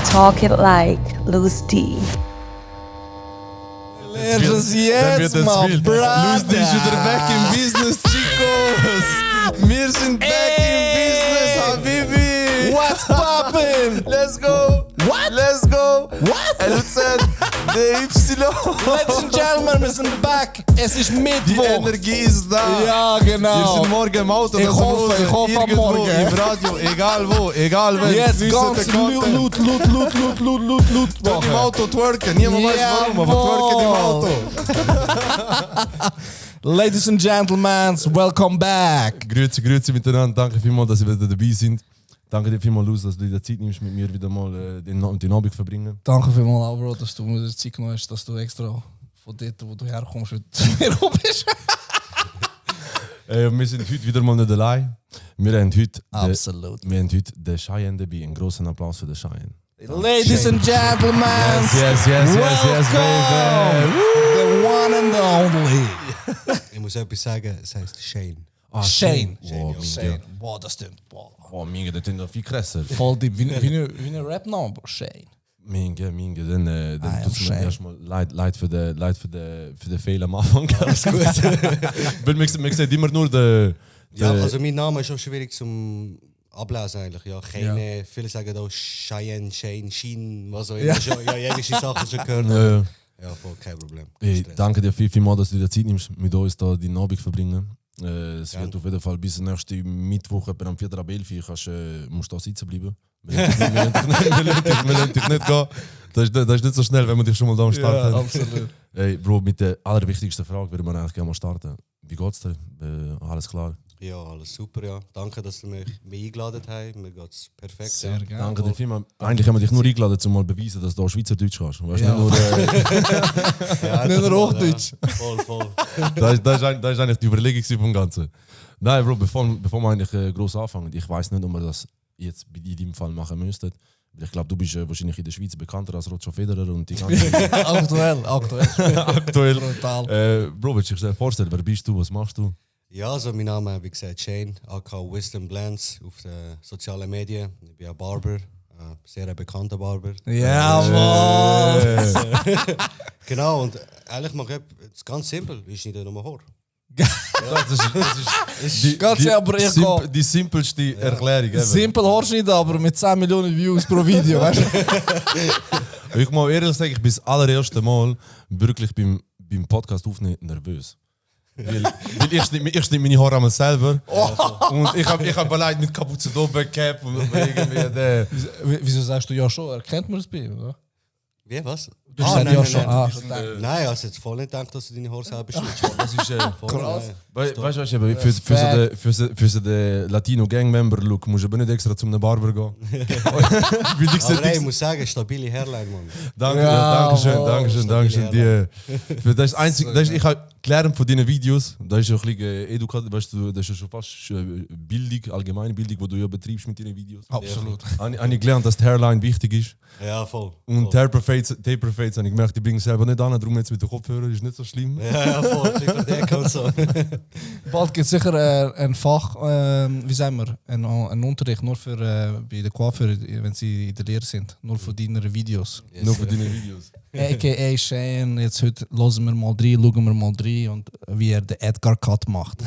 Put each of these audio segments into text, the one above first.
Talk it like Loose D. Legends, yes, my brother. Luis D ist wieder back im Business, Chicos. Wir sind back im Business, Habibi. What's poppin'? Let's go. What? Let's go. What? LZ, der Y. Ladies and Gentlemen, wir sind back. Es ist Die Mittwoch. Energie ist da. Ja, Wir genau. sind morgen im Auto. Ich das hoffe, Hause, ich hoffe am irgendwo, Morgen. im Radio, egal wo, egal wenn. Jetzt Füße ganz bekannt. Loot Dort im Auto twerken. Niemand weiß warum, aber twerken im Auto. Ladies and Gentlemen, welcome back. Grüezi miteinander. Danke vielmals, dass ihr wieder dabei sind. Danke dir vielmals, Luz, dass du dir Zeit nimmst, mit mir wieder mal den Abend zu verbringen. Danke vielmals, auch, Bro, dass du mir die Zeit genommen hast, dass du extra von dort, wo du herkommst, wieder zu mir bist. Wir sind heute wieder mal nicht allein. Wir haben heute Absolut. den Cheyenne dabei. Einen großen Applaus für den Cheyenne. Ladies and Gentlemen, Yes, welcome, baby. the one and the only. Ich muss etwas sagen, es heißt Shane. Shane. Oh, Shane. Boah, das stimmt. Boah. Oh, Minge, das ist noch viel krasser. Voll deep. Wie ein Rap-Name, Bro. Shane. Minge, dann am tut es mir Shane. erstmal leid für den Fehler am Anfang. Alles gut. Weil man sieht immer nur den... Ja, also mein Name ist auch schwierig zum Ablesen eigentlich. Ja, keine, viele sagen auch Cheyenne, Shane, Sheen, was auch immer. Ja. Ja, jegliche Sachen schon gehört. Ja. Ja, voll, kein Problem. Hey, Stress. danke dir vielmals, dass du dir Zeit nimmst, mit uns da die Abend verbringen. Es wird auf jeden Fall bis nächste Mittwoch, etwa am 4. April, musst du da sitzen bleiben. Wir lassen dich nicht gehen. Das ist nicht so schnell, wenn man dich schon mal da am Start hat. Absolut. Hey, Bro, mit der allerwichtigsten Frage würde man eigentlich gerne mal starten. Wie geht's dir? Alles klar? Ja, alles super, ja. Danke, dass ihr mich eingeladen habt. Mir geht's perfekt. Sehr ja. gerne. Danke dir vielmals. Eigentlich haben wir dich nur eingeladen, um mal zu beweisen, dass du auch Schweizerdeutsch kannst. Weißt, Ja. nicht nur, Ja, Nicht nur voll, Hochdeutsch. Ja. Voll. das ist eigentlich die Überlegung vom Ganzen. Nein, Bro, bevor wir eigentlich gross anfangen, ich weiß nicht, ob wir das jetzt in deinem Fall machen müssten. Ich glaube, du bist wahrscheinlich in der Schweiz bekannter als Roger Federer und die ganze Aktuell. aktuell. Brutal. Bro, willst du dich selbst vorstellen? Wer bist du? Was machst du? Ja, also mein Name, wie gesagt, Shane, aka Wisdom Blends auf den sozialen Medien. Ich bin ein Barber, sehr bekannter Barber. Jawohl. Genau, und eigentlich mache ich es ganz simpel, ist nicht nur Haar. Das ist Ganz aber ich gehe. die simpelste Erklärung. ever. Simpel Haarschnitt, aber mit 10 Millionen Views pro Video, weißt du? Ich muss ehrlich sagen, ich bin das allererste Mal wirklich beim Podcast aufnehmen nervös. Weil ich schneide meine Haare einmal selber. Und ich hab allein mit Kapuze oben, Cap und irgendwie der. Wieso sagst du ja schon? Erkennt man es bei ihm, oder? Wie, was? Du sagst ja schon. Nein. Nein. Nein, ich habe jetzt voll nicht gedacht, dass du deine Haare selber schneidest. Das ist Krass. weißt du, für so den Latino-Gang-Member-Look musst du aber nicht extra zum Barber gehen. Weil ich Aber hey, ich sehe, muss sagen, stabile Hairline, Mann. danke, Ja, Dankeschön. Das ist einzig, ich habe gelernt von deinen Videos, das ist ja ein bisschen edukativ, weißt du, das ist ja schon fast Bildung, allgemeine Bildung, die du ja betreibst mit deinen Videos. Absolut. Habe ich gelernt, dass die Hairline wichtig ist. Ja, voll. Und voll. Taper Fades habe ich gemerkt, die bringen selber nicht an, darum jetzt mit den Kopfhörern ist nicht so schlimm. Ja, voll. Ich von der und so. Bald gibt es sicher ein Fach, wie sagen wir, einen Unterricht nur für bei den Coiffeuren, wenn sie in der Lehre sind. Nur für deine Videos. Nur für deine Videos. A.k.a. Shane, jetzt heute hören wir mal rein, schauen wir mal rein und wie er den Edgar Cut macht.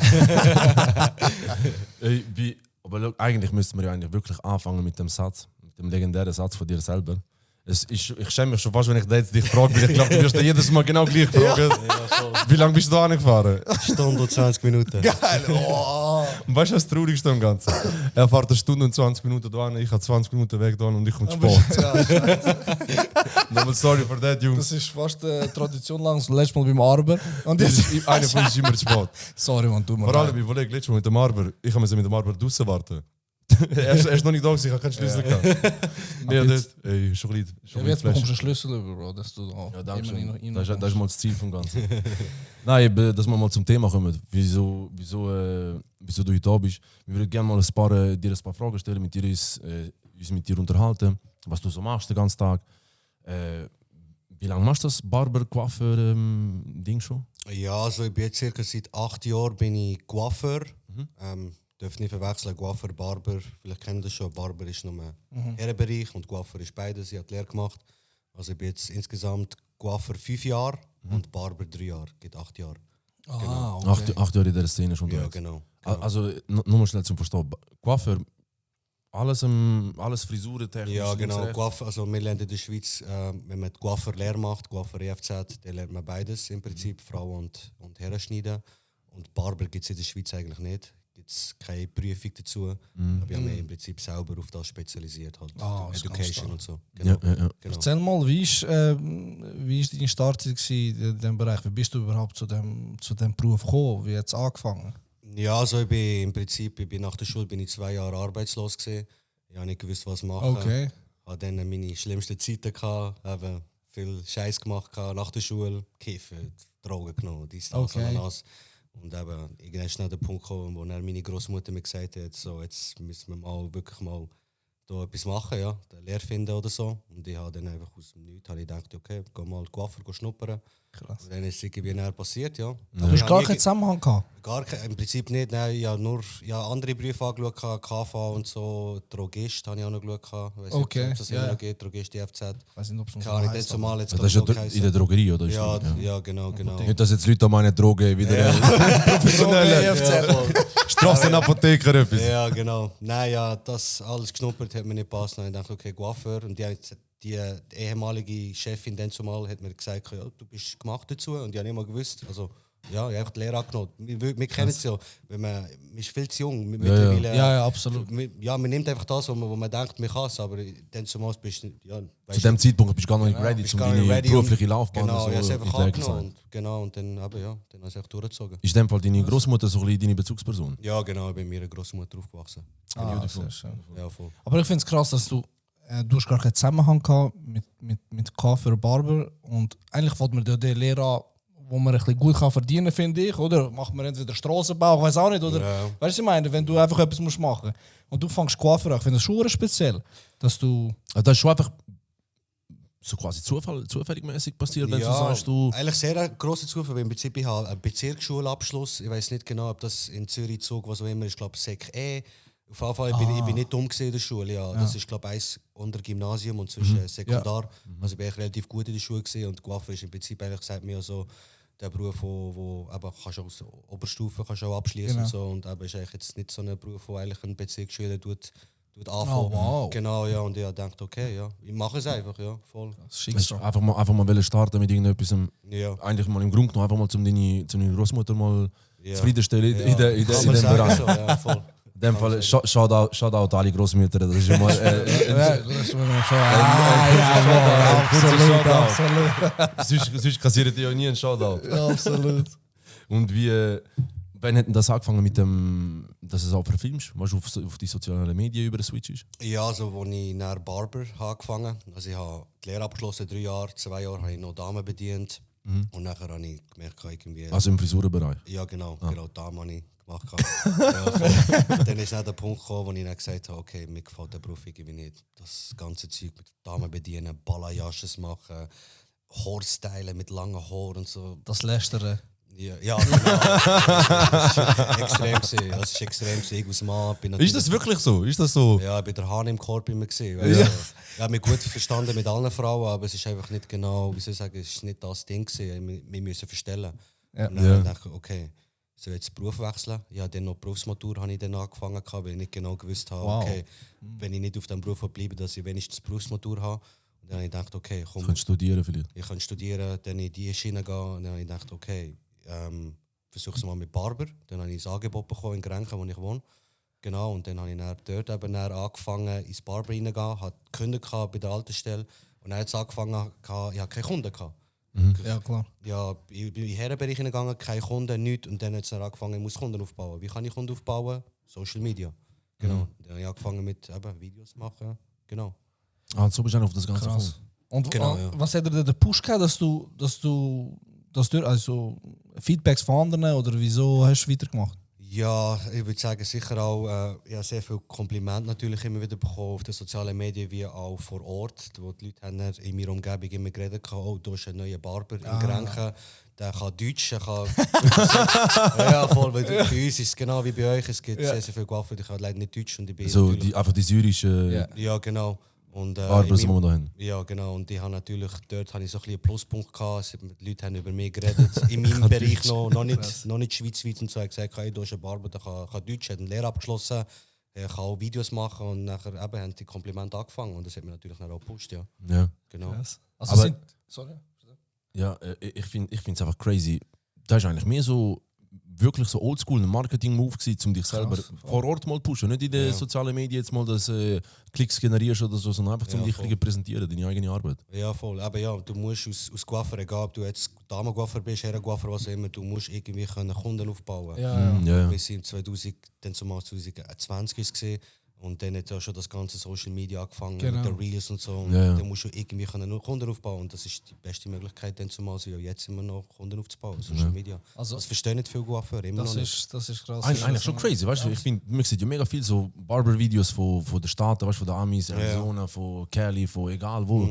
Aber look, eigentlich müssten wir ja eigentlich wirklich anfangen mit dem Satz, mit dem legendären Satz von dir selber. Ich schäme mich schon fast, wenn ich jetzt dich frage, weil ich glaube, du wirst dir jedes Mal genau gleich fragen. Wie lange bist du da angefahren? Stunde und 20 Minuten. Geil! Oh. Und weißt du, was das Traurigste am Ganzen? Er fährt eine Stunde und 20 Minuten da an, ich habe 20 Minuten weg da und ich komme zu spät. Nochmal sorry for that, Jungs. Das ist fast eine Tradition lang, das letzte Mal beim Arber. Und jetzt... Einer von uns ist immer zu spät. Sorry, man, du mir Vor allem, leid. ich überlege, letztes Mal mit dem Arber, ich musste mit dem Arber draußen warten. er ist noch nicht da, ich habe keinen Schlüssel gehabt. Nee, jetzt- das ey, schon ein bisschen Jetzt bekommst du Flash. einen Schlüssel über, Bro, dass du da Ja, danke immer schön. rein Das ist mal das Ziel vom Ganzen. Nein, dass wir mal zum Thema kommen. Wieso du heute da bist. Wir würden gerne mal dir ein paar Fragen stellen, uns mit dir unterhalten, was du so machst den ganzen Tag. Wie lange machst du das Barber-Coiffeur-Ding schon? Ja, also ich bin jetzt circa seit 8 Jahren bin ich Coiffeur. Dürfen nicht verwechseln, Coiffeur, Barber, vielleicht kennen das schon, Barber ist nur Herrenbereich und Coiffeur ist beides, ich habe die Lehre gemacht. Also ich bin jetzt insgesamt Coiffeur 5 Jahre und Barber 3 Jahre, geht 8 Jahre. Ah, okay. 8 Jahre in dieser Szene schon Ja, unterwegs. genau. Also, nur mal schnell zum Verstehen. Coiffeur, alles Frisuren, technisch. Ja, links, genau. rechts. Coiffeur, also wir lernen in der Schweiz, wenn man die Coiffeur-Lehre macht, Coiffeur EFZ, dann lernt man beides im Prinzip, Frau und Herren schneiden. Und Barber gibt es in der Schweiz eigentlich nicht. Gibt es keine Prüfung dazu. Aber wir haben im Prinzip selber auf das spezialisiert, halt Das ist ganz Education stark. und so. Ja, Genau. ja. Genau. Erzähl mal, wie ist deine Startzeit in diesem Bereich? Wie bist du überhaupt zu dem Beruf gekommen? Wie hat es angefangen? Ja, also ich bin im Prinzip, nach der Schule bin ich 2 Jahre arbeitslos gewesen. Ich habe nicht gewusst, was machen. Okay. Ich hatte dann meine schlimmsten Zeiten gehabt, habe viel Scheiß gemacht gehabt, nach der Schule, kiffen, Drogen genommen, dies, das, Okay. Ananas. Und eben, irgendwann ist dann der Punkt gekommen, wo dann meine Großmutter mir gesagt hat, so, jetzt müssen wir mal wirklich mal da etwas machen, ja, eine Lehre finden oder so. Und ich habe dann einfach aus dem Nichts gedacht, okay, geh mal Coiffeur schnuppern. Krass. Und dann ist es irgendwie näher passiert, ja. Du hast gar keinen Zusammenhang gehabt? Im Prinzip nicht, nein, ich habe nur andere Berufe angeschaut, KV und so, Drogist habe ich auch noch geschaut. Weiss nicht, Okay, ob das ja. immer noch geht, Drogist, DFZ. Ich weiß nicht, ob es noch so Keine Ahnung, heisst, das zumal jetzt Das ist ja glaub ich, in heissen. der Drogerie, oder? Ist Ja, das? ja, genau. Nicht, dass jetzt Leute an meine Drogen wieder professionelle Ja, voll. Strassenapotheker etwas. Ja, genau. Nein, ja, das alles geschnuppert hat mir nicht gepasst. Dann habe ich gedacht, okay, Coiffeur. Und die ehemalige Chefin dann zumal hat mir gesagt, ja, du bist gemacht dazu. Und ich habe nicht mal gewusst. Also, ja, ich habe einfach die Lehre angenommen. Wir kennen es ja. Man ist viel zu jung. Mittlerweile, Ja, absolut. Man nimmt einfach das, wo man denkt, man kann es. Aber dann zumal bist du, ja, Zu dem Zeitpunkt bist du gar noch nicht ready, um deine berufliche Laufbahn genau, so ich habe es in einfach die Wege zu angenommen. sein. Und, genau, und dann habe ich es einfach durchgezogen. Ist in dem Fall deine Großmutter so ein bisschen deine Bezugsperson? Ja, genau, ich bin mit meiner Großmutter aufgewachsen. Sehr schön. Ja, voll. Aber ich finde es krass, dass du hast gar keinen Zusammenhang gehabt mit Coiffeur und Barber. Und eigentlich wollte man die Lehre an, wo man ein bisschen gut kann verdienen, finde ich, oder? Macht man entweder Strassenbau, ich weiß auch nicht, oder? Ja. Weißt du, was ich meine? Wenn du einfach etwas musst machen und du fängst Coiffeur an, ich finde das schon speziell, dass du... Also das ist schon einfach so quasi zufälligmäßig passiert, wenn du sagst, du... Eigentlich sehr ein grosser Zufall, weil im Prinzip ich habe einen Bezirksschulabschluss. Ich weiß nicht genau, ob das in Zürich zog, was auch immer. Ich glaube, Sek E. Auf jeden Fall, ich bin nicht dumm gewesen in der Schule. Ja. Das ist, glaube ich, eins unter Gymnasium und zwischen Sekundar. Also ich bin echt relativ gut in der Schule gewesen und Coiffeur ist im Prinzip eigentlich, sagt mir so, der Beruf, wo eben kannst du aus Oberstufe kannst du auch abschließen Genau. und so. Und eben ist eigentlich jetzt nicht so ein Beruf, wo eigentlich ein Bezirksschüler tut anfangen. Oh, wow. Genau, ja. Und ich habe gedacht, okay, ja, ich mache es einfach, ja, voll. Das Weißt, Schicksal. einfach mal wollen starten mit irgendetwas. Ja. Eigentlich mal im Grunde genommen einfach mal zum deine Großmutter mal Ja. zufriedenstellen in dem Kann man sagen, Bereich. so, ja, voll. In dem Fall Shoutout alle Großmütter. Das ist schon mal Ja, das ist mir schon... Shoutout. absolut. sonst kassiert ihr ja nie einen Shoutout. Absolut. Und wann hat denn das angefangen mit dem, dass es auch verfilmst? Weißt du, auf die sozialen Medien über Switch ist? Ja, also als ich nach Barber angefangen habe, also ich habe die Lehre abgeschlossen, 3 Jahre, 2 Jahre habe ich noch Damen bedient. Und nachher habe ich gemerkt, irgendwie... Also im Frisurenbereich. ja, genau, Damen habe ich gemacht. Ja, voll. Dann ist dann der Punkt gekommen, wo ich dann gesagt habe, okay, mir gefällt der Beruf irgendwie nicht. Das ganze Zeug mit Damen bedienen, Balayasches machen, Haarstylen mit langen Haaren und so. Das Lästern. Ja, genau. Das ist extrem gewesen. Das ist extrem gewesen. Ich als Mann bin Ist das wirklich so? Ist das so? Ja, ich bin der Hahn im Korb immer gesehen. Ich habe mich gut verstanden mit allen Frauen, aber es ist einfach nicht genau, wie soll ich sagen, es ist nicht das Ding gewesen. Wir müssen verstellen. Ja. Und dann dachte ich, okay, soll ich jetzt den Beruf wechseln? Ja, dann noch Berufsmatur habe ich dann angefangen, weil ich nicht genau gewusst habe, Wow. okay, wenn ich nicht auf diesem Beruf bleibe, dass ich wenigstens Berufsmatur habe. Und dann habe ich gedacht, okay, komm, Du kannst studieren vielleicht. ich kann studieren, dann in diese Schiene gehen. Und dann habe ich gedacht, okay, versuche es mal mit Barber. Dann habe ich ein Angebot bekommen in Grenchen, wo ich wohne. Genau, und dann habe ich dann dort eben dann angefangen, ins Barber reingehen, hatte Kunden bei der alten Stelle. Und dann hat es angefangen, ich hatte keine Kunden. Ja, klar. Ja, ich bin in den Herrenbereich gegangen, keine Kunden, nichts. Und dann hat es dann angefangen, ich muss Kunden aufbauen. Wie kann ich Kunden aufbauen? Social Media. Genau. Dann habe ich angefangen mit Videos zu machen. Genau. Ah, so bist du auf das Ganze Krass. gekommen. Und Genau, ja. was hat dir den Push gehabt, dass du also Feedbacks von anderen oder wieso hast du weitergemacht? Ja, ich würde sagen, sicher auch ich habe sehr viel Komplimente natürlich immer wieder bekommen auf den sozialen Medien wie auch vor Ort, wo die Leute haben in meiner Umgebung immer geredet haben, oh, du hast einen neuen Barber in Grenchen, der kann Deutsch, er kann... ja, voll, weil bei uns ist es genau wie bei euch, es gibt sehr, sehr viele Coiffeure, die können leider nicht Deutsch und ich bin So, natürlich... einfach die syrische Ja, genau. Und, Barbers, die in wir da haben. ja, genau. Und ich habe natürlich, dort habe ich so ein bisschen einen Pluspunkt gehabt. Die Leute haben über mich geredet. In meinem Bereich noch nicht schweizweit und so. Ich habe gesagt, hey, du bist ein Barber, der kann Deutsch, hat eine Lehre abgeschlossen, er kann auch Videos machen und nachher eben haben die Komplimente angefangen. Und das hat mich natürlich dann auch gepusht, ja. Ja. Genau. Also Aber- sorry. Ja, ich finde es einfach crazy. Das ist eigentlich mehr so wirklich so oldschool ein Marketing-Move gewesen, um dich selber vor Ort mal zu pushen. Nicht in den sozialen Medien jetzt mal das Klicks generierst oder so, sondern einfach um dich voll. repräsentieren, deine eigene Arbeit. Ja, voll. Aber ja, du musst aus Coiffeur, egal ob du jetzt Damen-Coiffeur bist, Herren-Coiffeur, was auch immer, du musst irgendwie Kunden aufbauen. Ja. Ja. Wir sind 2020 ist es gesehen. Und dann hat ja schon das ganze Social Media angefangen Genau. mit den Reels und so. Und Ja. dann musst du irgendwie nur Kunden aufbauen. Und das ist die beste Möglichkeit, dann zumal wie auch jetzt immer noch Kunden aufzubauen. Social Media. Also- das verstehen nicht viele Coiffeure, immer noch nicht. Das ist krass. Eigentlich schon crazy, weißt du? Ich finde, man sieht ja mega viel so Barber-Videos von den Staaten, weißt du, von der Amis, Arizona, von Cali, von egal wo.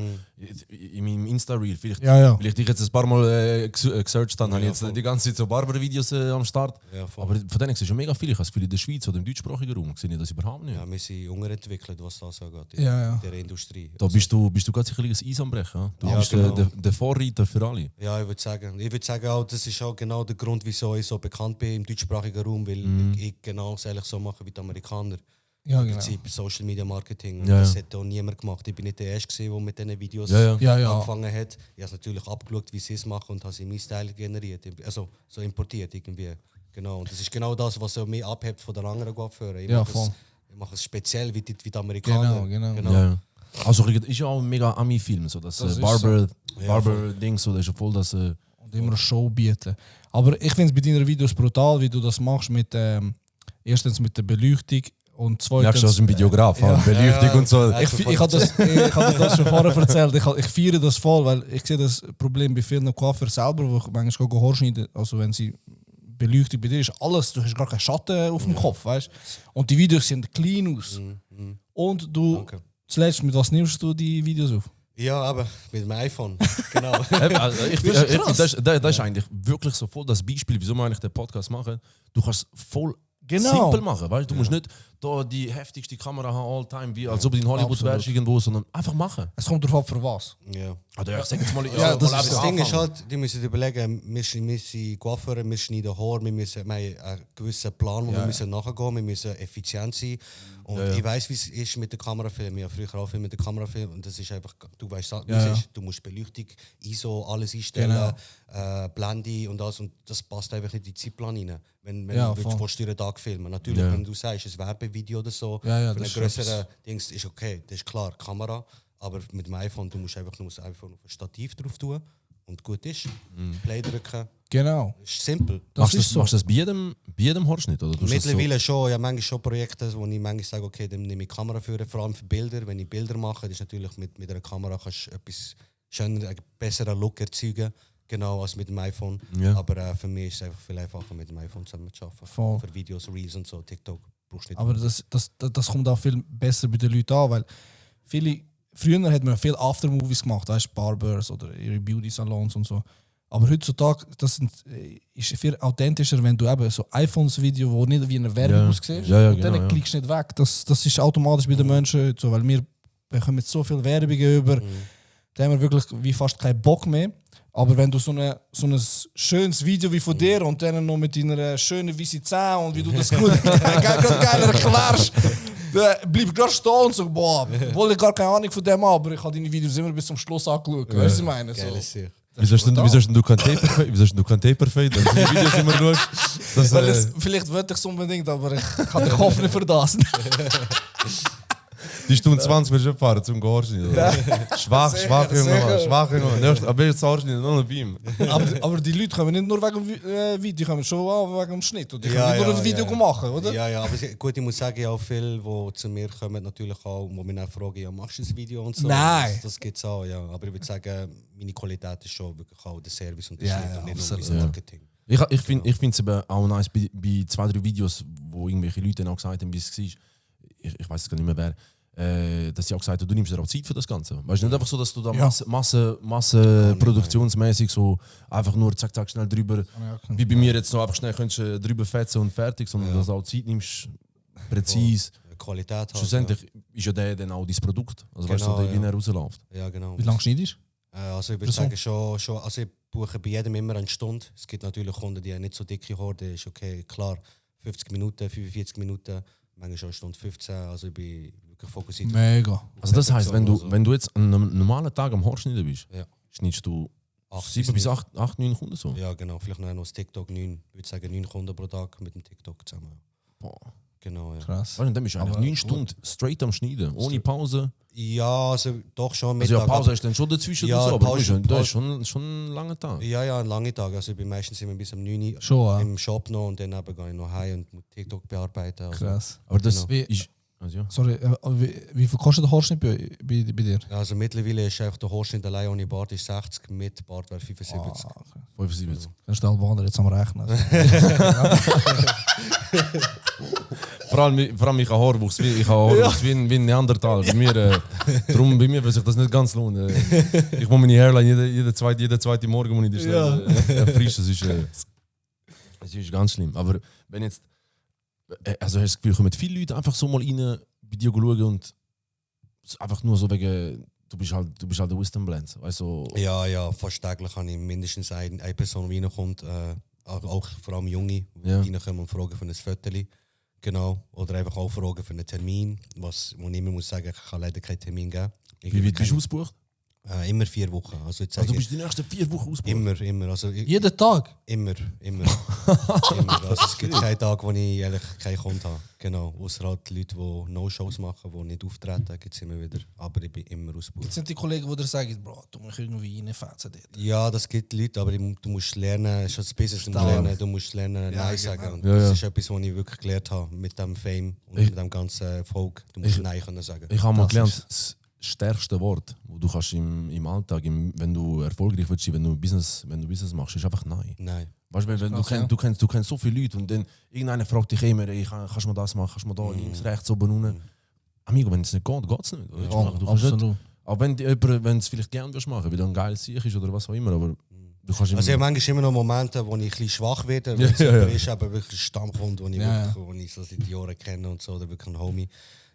In meinem Insta-Reel, vielleicht, Ja. weil ich dich jetzt ein paar Mal gesearched habe, habe ich jetzt die ganze Zeit so Barber-Videos am Start. Ja, voll. Aber von denen sehe ich schon mega viel. Ich habe das Gefühl, in der Schweiz oder im deutschsprachigen Raum sehe ich das überhaupt nicht. Ja, wir sind unterentwickelt, was das angeht, Ja. in der Industrie. Da bist du ganz sicherlich ein Eis am Brechen. Ja? Du Ja, bist genau. der Vorreiter für alle. Ja, ich würde sagen auch, das ist auch genau der Grund, wieso ich so bekannt bin im deutschsprachigen Raum, weil ich genau das eigentlich so mache wie die Amerikaner. Ja, Im genau. Prinzip Social Media Marketing. Und Ja, das ja. hat auch niemand gemacht. Ich bin nicht der Erste, der mit diesen Videos Ja, ja. Ja. angefangen hat. Ich habe es natürlich abgeschaut, wie sie es machen und habe sie in meinen Style generiert. Also so importiert irgendwie. Genau. Und das ist genau das, was so mich abhebt von den anderen Coiffeuren. Ja, voll. Ich mache es speziell wie die Amerikaner. Genau. Ja. Also ist ja auch ein mega Ami-Film, so das, Das ist Barber-Ding, so, das ist ja voll das... Und immer eine Show bieten. Aber ich finde es bei deinen Videos brutal, wie du das machst mit erstens mit der Beleuchtung und zweitens... Merkst du aus dem Videograf, Ja. Beleuchtung Ja. und so. Ja. Ich habe das schon vorher erzählt. Ich feiere das voll, weil ich sehe das Problem bei vielen Coiffeurs selber, wo ich manchmal gehe Haarschneiden, also wenn sie Beleuchtung bei dir ist, alles, du hast gar keinen Schatten auf dem Kopf, weißt? Und die Videos sehen clean aus. Und du, Danke. zuletzt, mit was nimmst du die Videos auf? Ja, aber mit dem iPhone. Genau. Also ich Das ist finde, krass. das ist eigentlich wirklich so voll das Beispiel, wieso wir eigentlich den Podcast machen. Du kannst voll Genau. simpel machen, weißt? Du musst nicht da die heftigste Kamera haben all time, wie als ob du in Hollywood Absolut. wärst irgendwo, sondern einfach machen. Es kommt darauf an, für was. Ja. Also ich sag jetzt mal, Ja, das mal ist Das einfach Ding ist anfangen. halt, die müssen überlegen, wir sind Coiffeure, wir schneiden Haar, wir haben einen gewissen Plan, wo wir müssen nachgehen, wir müssen effizient sein. Und ich weiss, wie es ist mit der Kamerafilm. Ich habe früher auch viel mit der Kamerafilm und das ist einfach, du weißt, wie es ist. Du musst Beleuchtung, ISO, alles einstellen, Blende und alles. Und das passt einfach nicht in den Zeitplan rein. Wenn Ja, du voll. willst jeden Tag filmen. Natürlich, Ja. wenn du sagst, ein Werbevideo oder so, Ja, für das einen ist größeren Dings ist okay, das ist klar, Kamera. Aber mit dem iPhone, du musst einfach nur das iPhone auf ein Stativ drauf tun und gut ist. Play drücken. Genau. Das ist simpel. Machst du ist das, so. machst du das bei jedem Haarschnitt? Oder tust du das Mittlerweile schon, ja, manchmal schon Projekte, wo ich manchmal sage, okay, dann nehme ich Kamera für, vor allem für Bilder. Wenn ich Bilder mache, das ist natürlich mit einer Kamera kannst du etwas schöner, einen besseren Look erzeugen, genau als mit dem iPhone. Ja. Aber für mich ist es einfach viel einfacher, mit dem iPhone zusammen zu arbeiten. Voll. Für Videos, Reels und so, TikTok brauchst du nicht. Aber das kommt auch viel besser bei den Leuten an, weil früher hat man viel Aftermovies gemacht, weißt du, Barbers oder ihre Beauty-Salons und so. Aber heutzutage ist viel authentischer, wenn du eben so iPhones-Video, wo nicht wie eine Werbung Ja. aussieht, Ja, und genau, dann ja. klickst du nicht weg. Das ist automatisch bei den Menschen heute so, weil wir bekommen jetzt so viel Werbung über, da haben wir wirklich wie fast keinen Bock mehr. Aber wenn du so ein schönes Video wie von dir und dann noch mit deiner schönen weißen Zähne und wie du das gut geil erklärst, dann bleib gerade stehen und so, boah, obwohl ich gar keine Ahnung von dem habe, aber ich habe deine Videos immer bis zum Schluss angeschaut. Weißt du, was ich meine? So. Geiles Sicht. Wieso hast denn du kein Taper-Fade, wenn du die Videos immer schaust? Das, Weil vielleicht wollte ich es unbedingt, aber ich habe den Kopf nicht für das. die Stunde 20 wirst du fahren zum Haarschneiden. Schwach, schwach, Junge, schwach, Junge. Aber jetzt Haarschneiden, nur noch bei ihm. aber die Leute kommen nicht nur wegen dem Video, die kommen schon auch wegen dem Schnitt. Und die Ja, können nicht nur ja, ein Video ja. machen, oder? Ja, ja, aber gut, ich muss sagen, ich habe auch viele, die zu mir kommen, natürlich auch, wo mich dann fragen, ja, machst du ein Video und so? Nein. Das gibt es auch, ja. Aber ich würde sagen, meine Qualität ist schon wirklich auch der Service und der Ja, Schnitt ja, und nicht absolut. nur mein Marketing. Ich finde es eben auch nice bei 2-3 Videos, wo irgendwelche Leute dann auch gesagt haben, wie es war. Ich weiß es gar nicht mehr wer. dass sie auch gesagt haben, du nimmst dir auch Zeit für das Ganze. Weißt du, nicht einfach so, dass du da Ja. Massenproduktionsmäßig so einfach nur zack, zack, schnell drüber, Ja, wie bei mir jetzt noch einfach schnell könntest du drüber fetzen und fertig, sondern dass du auch Zeit nimmst, präzise. Qualität halt. Schlussendlich ist ja der dann auch dein Produkt. Also weißt Genau, du, der wie ja. er rausläuft. Ja, genau. Wie lange schneidest Also ich würde sagen, schon, also ich buche bei jedem immer eine Stunde. Es gibt natürlich Kunden, die haben nicht so dicke Horde, ist okay, klar, 50 Minuten, 45 Minuten, manchmal schon eine Stunde 15, also ich bin wirklich fokussiert. Mega. Also das heisst, wenn Also, du jetzt an einem normalen Tag am Haarschneiden bist, Ja. schneidest du 8 7 bis 8, 9 Kunden so. Ja, genau. Vielleicht noch das TikTok 9, ich würde sagen 9 Kunden pro Tag mit dem TikTok zusammen. Boah. Genau, ja. Krass. Weißt du, dann bist du eigentlich Aber 9 gut. Stunden straight am Schneiden, ohne Pause. Ja, also doch schon Also ja, Mittag, Pause ist dann schon dazwischen, Ja, und so, aber Pause- das ist schon ein langer Tag. Ja, ja, ein langer Tag. Also ich bin meistens immer bis um 9 Uhr Schon, ja. im Shop noch und dann eben gehe ich noch heim und muss TikTok bearbeiten. Also, Krass. Aber das Genau. ist... Also ja. Sorry, wie viel kostet der Haarschnitt bei dir? also mittlerweile ist einfach der Haarschnitt allein ohne Bart ist 60, mit Bart wäre 75. Ah, okay. 75. Kannst du Albaner jetzt am Rechnen? Vor allem ich habe Haarwuchs wie ein Neandertal. Bei mir, darum bei mir, weil sich das nicht ganz lohnt. Ich muss meine Hairline jeden zweite Morgen muss ich die schnell erfrischen. Es ist ganz schlimm. Aber wenn jetzt, also hast du das Gefühl, kommen viele Leute einfach so mal rein bei dir schauen und einfach nur so wegen, du bist halt der Wisdom Blend. Also, Ja, fast täglich habe ich mindestens eine Person, die reinkommt, auch vor allem Junge, die Ja. reinkommen und fragen für ein Viertel. Genau. Oder einfach auch fragen für einen Termin, wo ich immer muss sagen, ich kann leider keinen Termin geben. wie weit bist du ausgebucht? Immer 4 Wochen. Also, jetzt Also du sage ich, bist die nächsten 4 Wochen ausgebucht? immer. Also, Jeden Tag? Immer. Immer. Also es gibt keinen Tag, wo ich ehrlich keinen Kunden habe. Genau. Außer halt die Leute, die No-Shows machen, die nicht auftreten, gibt es immer wieder. Aber ich bin immer ausgebucht. Jetzt sind die Kollegen, die dir sagen, Bro, du musst irgendwie reinfetzen dort. Ja, das gibt Leute, aber du musst lernen, es ist das Business und lernen, du musst lernen, Ja, Nein genau. sagen. Und Ja, das ja. ist etwas, was ich wirklich gelernt habe mit dem Fame und mit dem ganzen Erfolg. Du musst Nein können sagen. Ich habe mal Das gelernt, das stärkste Wort, wo du kannst im Alltag, wenn du erfolgreich willst, wenn du Business machst, ist einfach Nein. Nein. Weißt du, wenn Krass, du kennst so viele Leute und dann irgendeiner fragt dich immer, ey, kannst du mal das machen, kannst du mal da links, rechts, oben, unten. Amigo, wenn es nicht geht, geht es nicht. Weißt du, du kannst nicht. Auch wenn es vielleicht gerne willst machen, weil du ein geiles Sieg ist oder was auch immer, aber du kannst Also ich habe manchmal immer noch Momente, wo ich ein bisschen schwach werde, wenn Ja, es ja, jemand ja. ist, aber wirklich ein Stammkunde, den ich, Ja, wirklich, wo ich so seit Jahren kenne und so, oder wirklich ein Homie.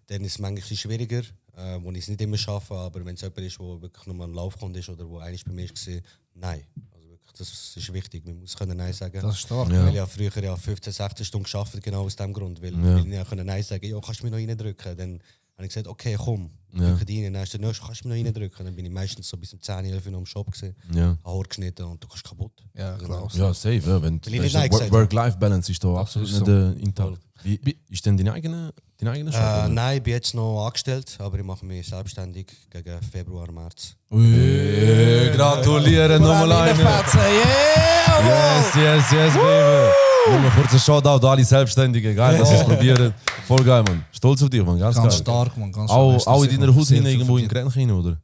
Dann ist es manchmal ein bisschen schwieriger, wo ich es nicht immer schaffe, aber wenn es jemand ist, der wirklich nur mal ein Laufkunde ist oder der eigentlich bei mir war, nein. Also wirklich, das ist wichtig, man muss können Nein sagen. Das ist stark. Ja. Weil ich früher 15, 16 Stunden gearbeitet genau aus dem Grund, weil ich ja können Nein sagen, ja, kannst du mich noch reindrücken? Dann habe ich gesagt, okay, komm, drück rein. Dann hast du kannst du mich noch reindrücken? Dann bin ich meistens so bis um 10, 11 Uhr noch im Shop gewesen, Ja. Haar geschnitten und du kannst kaputt. Ja, klar. Ja, safe. Ja, wenn Weil ich nicht Nein gesagt habe. Work-Life-Balance ist da absolut ist nicht so. intakt. Wie ist denn deine eigene Shop? oder? Nein, ich bin jetzt noch angestellt, aber ich mache mich selbstständig gegen Februar, März. Gratulieren nochmal einen. Yes, baby. Nochmal kurz ein Shoutout an alle Selbstständigen. Geil, dass sie es probieren. Voll geil, Mann. Stolz auf dich, Mann. Ganz Ganz geil. stark, man. Ganz Auch stark. in deiner Haus Sehr hin, viel irgendwo in verdient. Grenchen, oder?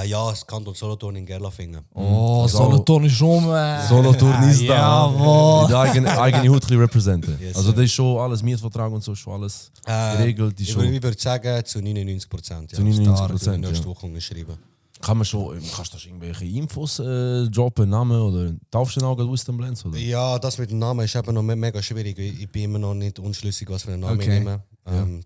Ja, das Kanton Solothurn in Gerlafingen. Oh, Also Solothurn ist schon, man. Solothurn ist da. Jawohl. Die eigene Haut ein bisschen representen. Yes, Also sir. das ist schon alles, Mietvertrag und so, ist schon alles geregelt. Ist Ich schon würde sagen, zu 99%. zu 99%. In der nächsten Ja. Woche unterschreiben. Kannst du irgendwelche Infos droppen, Namen oder taufst du auch gerade Wisdom Blends? Oder? Ja, das mit dem Namen ist eben noch mega schwierig. Ich bin immer noch nicht unschlüssig, was für einen Namen Okay. ich nehme.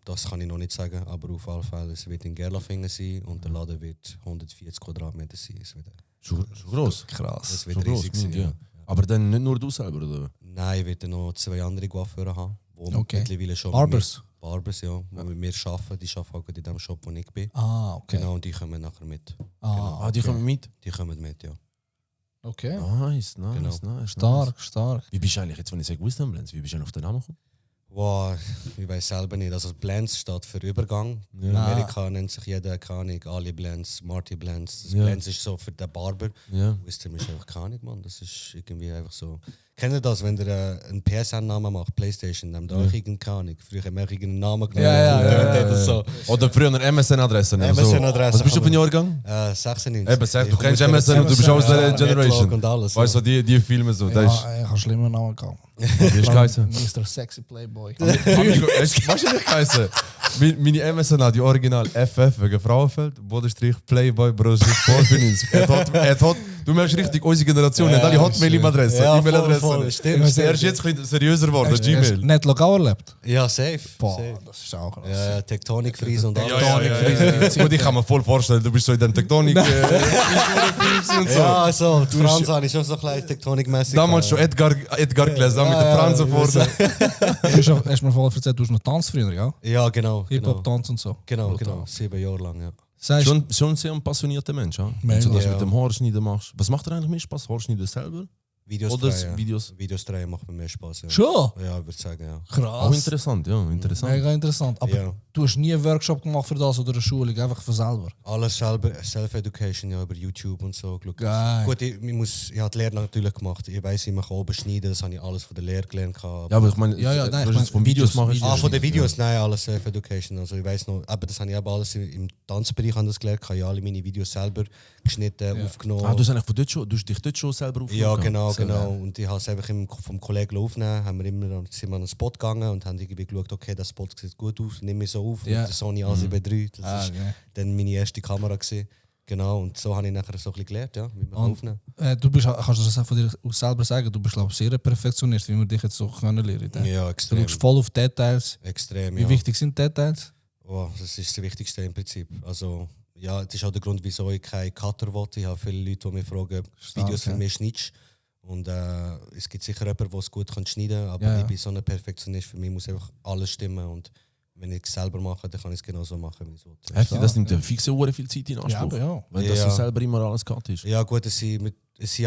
Das kann ich noch nicht sagen, aber auf jeden Fall, es wird in Gerlafingen sein und der Laden wird 140 Quadratmeter sein. Es wird, Schon groß. Krass. es wird Schon groß, riesig sein. ja. Ja. Aber dann nicht nur du selber, oder? Nein, ich werde noch 2 andere Coiffeure haben, die Okay. mittlerweile schon Barbers? Barbers, ja, die mit mir arbeiten. Die arbeiten auch in dem Shop, wo ich bin. Ah, okay. Genau, und die kommen nachher mit. Ah, Die kommen mit? Die kommen mit, ja. okay. Nice. Stark, stark. Wie bist du eigentlich, jetzt wenn ich sage Wisdom Blends, wie bist du denn auf den Namen gekommen? Wow, ich weiß selber nicht. Also Blends steht für Übergang. In Amerika nennt sich jeder, keine Ahnung, Ali Blends, Marty Blends. Das Ja. Blends ist so für den Barber. Ja. Wisdom ist einfach keine Ahnung, Mann. Das ist irgendwie einfach so. Kennt ihr das, wenn ihr einen PSN-Namen macht, Playstation, dann habt ihr auch irgendeine, keine Ahnung. Früher haben wir auch irgendeinen Namen genommen. Ja. So. Oder früher eine MSN-Adresse. MSN-Adresse. Was bist du für ein Jahrgang? 96. Eben, sag, du Ich kennst komme MSN und du bist aus der Netlog Generation. und alles. Weißt du, die Filme so. Das ist, Ja, ich habe schlimmer Namen gehabt. wie ist geheißen? Mr. Sexy Playboy. Weißt du, wie ich heiße? Meine MSN hat die Original FF wegen Frauenfeld, Bodenstrich, Playboy, Bros, Sportfinins. Du merkst richtig, unsere Generation hat alle Hotmail-Adresse, E-Mail-Adresse. Stimmt. Er ist jetzt seriöser geworden, Hast du Gmail. nicht local erlebt? Ja, safe. Boah, safe. das ist auch krass. Ja, Tektonikfriese und alles. Gut, ich kann mir voll vorstellen, du bist so in dem Tektonik und so. Ja, also, die Franz habe ich schon so ein kleines Tektonikmäßig. Damals schon Edgar gelesen, mit der Franz vorne. Hast du mir vorher erzählt, du hast noch Tanz früher, ja? Ja, genau. Hip-Hop-Tanz und so. Genau. 7 Jahre lang, ja. Sagst Schon sehr ein passionierter Mensch, ja? Wenn Mega. du das Ja. mit dem Haarschneiden machst. Was macht dir eigentlich mehr Spaß? Haarschneiden selber? Videos Oder drehen. Videos? Videos drehen macht mir mehr Spaß. Ja. schon? Ja, ich würde sagen, ja. Krass. Auch interessant, ja, interessant. Mega interessant. Aber Ja. du hast nie einen Workshop gemacht für das oder eine Schulung, einfach von selber. Alles selber, Self-Education, ja, über YouTube und so. geschaut. Geil. Gut, ich habe die Lehre natürlich gemacht. Ich weiss, ich mache oben schneiden, das habe ich alles von der Lehre gelernt. Ja, aber ich meine, Ja, ja, nein, du ich hast jetzt mein, von Videos Videos- machen. Von den Videos, nein, alles Self-Education. Also ich weiss noch, aber das habe ich eben alles im Tanzbereich das gelernt. Ich habe ja alle meine Videos selber geschnitten, aufgenommen. Ah, du hast eigentlich von dort schon, du hast dich dort schon selber Ja, aufgenommen? genau. Und ich habe es einfach vom Kollegen aufgenommen, sind wir an einen Spot gegangen und haben irgendwie geschaut, okay, der Spot sieht gut aus, nimm mich so auf Ja. mit der Sony A7 III. Das war okay. dann meine erste Kamera gewesen. Genau, und so habe ich nachher so ein bisschen gelernt, ja, wie man Und- aufnehmen. Du bist, kannst du das von dir aus selber sagen, du bist glaube ich sehr ein Perfektionist, wie wir dich jetzt so können lernen. Ja, Du extrem. schaust voll auf Details. Extrem, Wie ja. wichtig sind Details? Oh, das ist das Wichtigste im Prinzip. Also, ja, das ist auch der Grund, wieso ich keinen Cutter will. Ich habe viele Leute, die mich fragen, Videos für ja. mich schneidest. Und es gibt sicher jemanden, der es gut schneiden kann, aber Ja, ja. ich bin so ein Perfektionist. Für mich muss einfach alles stimmen. Und wenn ich es selber mache, dann kann ich es genauso machen, wie ich es will. Heftig, das nimmt ja fix sehr viel Zeit in Anspruch. Ja, aber ja. Wenn das Ja. so selber immer alles gehabt ist. Ja, gut, es sind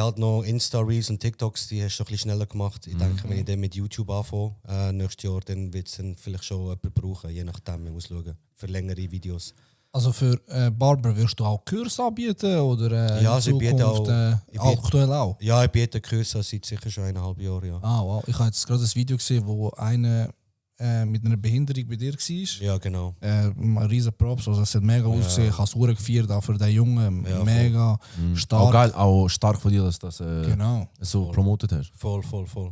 halt noch Insta-Reels und TikToks, die hast du ein bisschen schneller gemacht. Ich denke, wenn ich dann mit YouTube anfange, nächstes Jahr, dann wird es dann vielleicht schon jemand brauchen, je nachdem, man muss schauen. Für längere Videos. Also für Barber wirst du auch Kurs anbieten oder Ja, in sie bieten Zukunft, auch- aktuell auch? Ja, ich biete Kurse seit sicher schon 1,5 Jahren, ja. Ah, wow. Ich habe jetzt gerade ein Video gesehen, wo einer mit einer Behinderung bei dir war. Ja, genau. Riesen Props, also es hat mega ausgesehen. Ich habe es verdammt gefeiert, auch für den Jungen. Ja, mega Auch stark. geil, auch stark von dir, dass du das Genau, so promotet hast. Voll.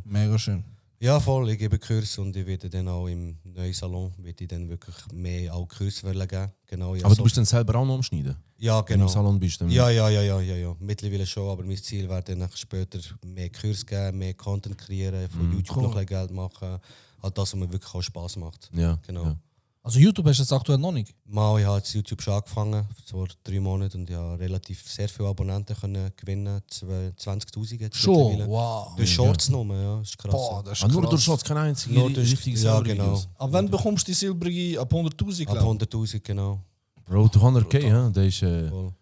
mega schön. Ja, voll. Ich gebe Kurs und ich werde dann auch im neuen Salon ich dann wirklich mehr auch Kurs geben. Genau, ja, Aber so. du bist dann selber auch noch am Schneiden? Ja, Wenn du genau. im Salon bist dann. Ja. Mittlerweile schon, aber mein Ziel wäre dann später mehr Kurs geben, mehr Content kreieren, von YouTube cool. noch ein bisschen Geld machen. Halt das, was mir wirklich auch Spaß macht. Ja, Genau. ja. Also YouTube hast du jetzt aktuell noch nicht? Mal, ich habe jetzt YouTube schon angefangen, vor 3 Monaten, und ich habe relativ sehr viele Abonnenten können gewinnen, 20'000 jetzt Schon? mittlerweile. Wow. Durch Shorts nur, ja, ist krass. Boah, das ist Ah, nur krass. durch Shots, keine einzige Nur durch- richtige ja, selber genau. Videos. Aber wann bekommst du die silbrige ab 100'000, Ab glaube 100'000, genau. Road to 100k, ja, der ist... Voll.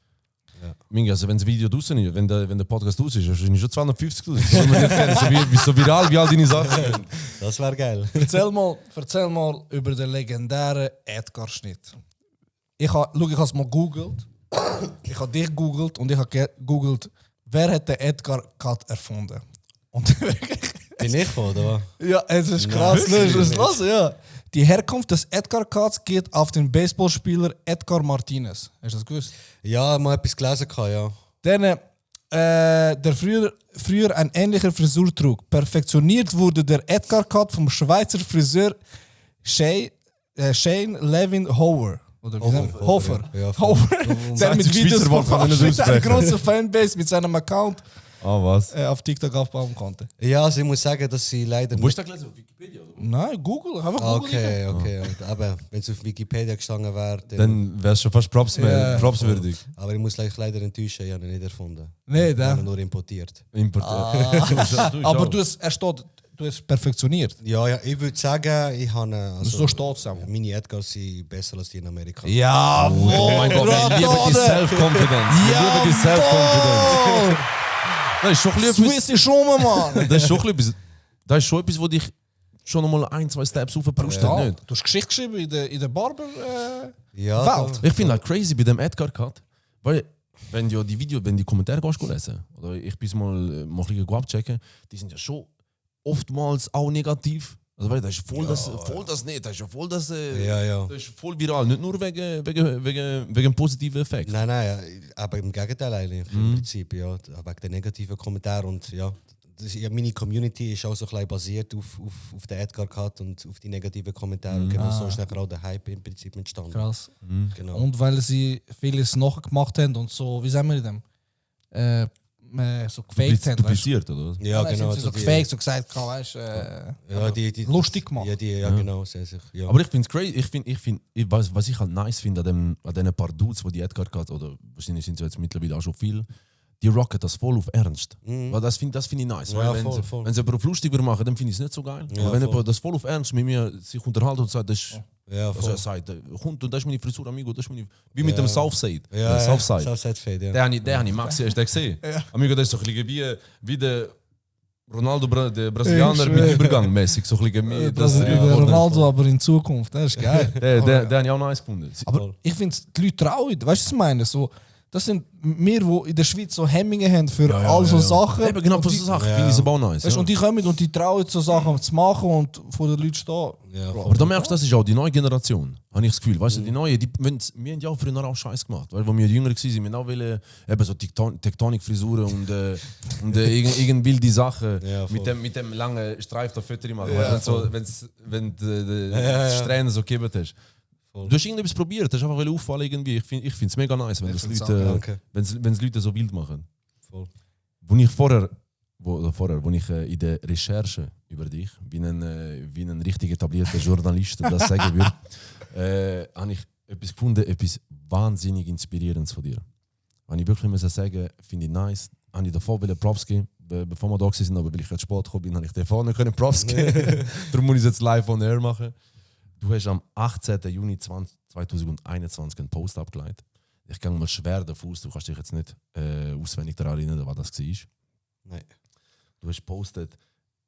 Minga, also wenn das Video draußen ist, wenn der Podcast aus ist, wahrscheinlich schon 250'000. So, wir dich kennen, so viral wie all deine Sachen sind. Das wäre geil. Erzähl mal über den legendären Edgar-Schnitt. Ich habe es mal gegoogelt. Ich habe dich gegoogelt und ich habe gegoogelt, wer hat den Edgar-Cut erfunden? Und Bin ich von, oder was? ja, es ist krass. Wirklich? Das ist krass, ja. Die Herkunft des Edgar-Cuts geht auf den Baseballspieler Edgar Martinez. Hast du das gewusst? Ja, mal etwas gelesen, ja. Denn der früher ein ähnlicher Frisur trug. Perfektioniert wurde der Edgar-Cut vom Schweizer Friseur Shane Levin Hofer. Oder wie nennt man? Hofer. Ja, voll. Hofer. Der mit einzige Videos Schweizer Wort kann man nicht mit einer aussprechen. großen Fanbase mit seinem Account Ah, was? auf TikTok aufbauen konnte. Ja, also ich muss sagen, dass sie leider Wo ist das gelesen? Auf Wikipedia? Oder? Nein, Google. Einfach Google. Okay. Aber wenn es auf Wikipedia gestanden wäre, dann. Dann wär's schon fast Ja. propswürdig. Aber ich muss euch leider enttäuschen, ich habe ihn nicht erfunden. Nee, Ich habe ihn da. nur importiert. Importiert. Aber du hast perfektioniert. Ja, ich würde sagen, ich habe. Also, So steht es auch. meine Edgars sind besser als die in Amerika. Ja, Oh mein Gott, wir lieben die Self-Confidence. Wir lieben die Self-Confidence. Das ist schon ein bisschen etwas- Swiss ist schon, Mann. das ist schon etwas, wo dich schon nochmal 1-2 Steps aufgepusht hat. Nicht? Du hast Geschichte geschrieben in der Barber. Ja, Welt. Ich finde halt crazy bei dem Edgar-Cut, weil wenn du die Kommentare gehst lesen, oder ich bin mal ein bisschen abchecken, die sind ja schon oftmals auch negativ. Also weil das ist voll das nicht, das ist ja voll das, Ja. das ist voll viral, nicht nur wegen dem positiven Effekt. Nein, aber im Gegenteil eigentlich. Im Prinzip, ja. Wegen der negativen Kommentare und ja. meine Community ist auch so ein bisschen basiert auf den Edgar Cut und auf die negativen Kommentare. Und genau so ist nachher auch der Hype im Prinzip entstanden. Krass. Genau. Und weil sie vieles nachgemacht haben und so, wie sagen wir dem? So gefaked haben. weißt du? Dupliziert, oder was? Ja, Nein, genau. sind sie so die- gefaked, so gesagt, weißt ja, die lustig gemacht. Ja, genau. Sehr sicher. Ja. Aber ich finde es crazy. Was ich halt nice finde an diesen paar Dudes, die Edgar Cut, oder wahrscheinlich sind es jetzt mittlerweile auch schon viel, die rocken das voll auf Ernst. Weil das find ich nice. Ja, Weil voll. wenn sie jemand auf lustig machen, dann finde ich es nicht so geil. Ja, Aber wenn voll. jemand das voll auf Ernst mit mir sich unterhält und sagt, das ist, ja, also voll. er sagt, kommt und das ist meine Frisur, amigo, das ist meine, wie mit dem Southside. Ja, Southside. Southside Fade, ja. Den habe ich Maxi erst gesehen. Amigo, das ist so ein bisschen wie der Ronaldo, der Brasilianer Ich mit schwöre. Übergang mäßig. So ein bisschen, Das ist der Ronaldo, aber in Zukunft, das ist geil. den habe ich auch nice gefunden. Aber ich finde, die Leute trauen, weißt du, was ich meine? So, das sind wir, die in der Schweiz so Hemmungen haben für all so Sachen. Eben, genau, Und für die- so Sachen finde ich es aber auch nice. Weißt, du, Ja. und die kommen und die trauen so Sachen zu machen und vor den Leuten stehen. Ja, Bro, Aber da merkst du, das ist auch die neue Generation, habe ich das Gefühl. Weißt du, die neue, wir haben ja auch früher auch Scheiß gemacht. Weil, wo wir jünger waren, wir haben auch wollen, eben so Tektonik-Frisuren und irgend wilde Sachen Ja, voll. mit dem langen Streif der Fötter machen. Ja, Weißt du, wenn die Strähnen so gegeben hast. Voll. Du hast irgendetwas probiert, hast einfach auffallen irgendwie. Ich finde es mega nice, wenn das find's Leute, auch, danke. wenn's Leute so wild machen. Voll. Wo ich in der Recherche über dich, wie ein richtig etablierter Journalist das sagen würde, habe ich etwas gefunden, etwas wahnsinnig Inspirierendes von dir. Wenn ich wirklich muss sagen, finde ich nice, habe ich davor Props geben, bevor wir da waren, aber weil ich jetzt Sport gekommen bin, habe ich davor nicht Props geben. Darum muss ich es jetzt live on air machen. Du hast am 18. Juni 2021 einen Post abgeleitet. Ich gehe mal schwer davon aus, du kannst dich jetzt nicht auswendig daran erinnern, was das war. Nein. Du hast gepostet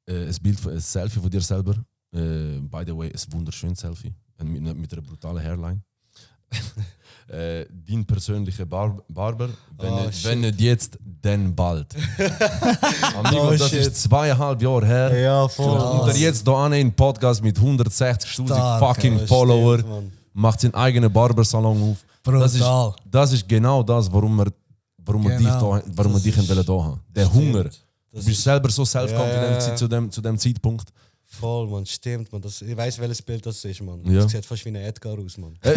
ein Selfie von dir selber. By the way, ein wunderschönes Selfie. Mit einer brutalen Hairline. Dein persönlicher Barber. Wenn nicht jetzt, dann bald. Amigo, das shit. ist 2,5 Jahre her. Ja, voll. Und er jetzt hier einen Podcast mit 160.000 Stark, fucking ja, Follower. stimmt, Mann. Macht seinen eigenen Barbersalon auf. Brutal. Das ist genau das, warum wir dich hier haben. Der Hunger. Du bist selber so self-confident Ja. zu dem Zeitpunkt. Voll, man, stimmt, man. Ich weiß, welches Bild das ist, man. Ja. Das sieht fast wie ein Edgar aus, man. Das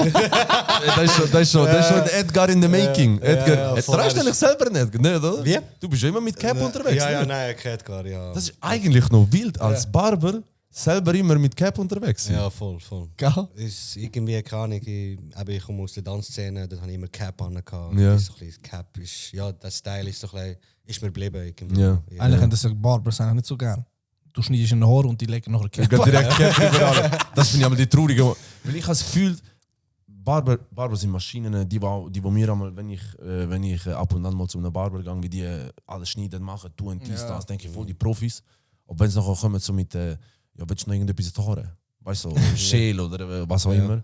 ist schon der Edgar in the making. Edgar, ja, voll. trägst du dich selber nicht, nicht, oder? Wie? Du bist immer mit Cap unterwegs. Ja, nicht? nein, kein Edgar, ja. Das ist eigentlich noch wild, als Barber selber immer mit Cap unterwegs sein. Ja, voll. Geil. Ist irgendwie keine Ahnung, ich komme aus der Tanzszene, da habe ich immer Cap an. Ja. So Cap ist, ja, der Style ist so ein bisschen, ist mir geblieben. Irgendwie. Ja. Eigentlich haben das ja Barbers eigentlich nicht so gern. Du schneidest in den Haar und die legen nachher Ich Cap. gehe direkt Cap überall. Das finde ich aber die traurige. Weil ich habe das Gefühl, Barber sind Maschinen, die mir einmal, wenn ich ab und an mal zu einem Barber gehe, wie die alles schneiden, machen, tun, dies, das, denke ich voll die Profis. Aber wenn es nachher kommen so mit, ja, willst du noch irgendetwas in die Haare? Weißt du, so Schäl oder was auch immer.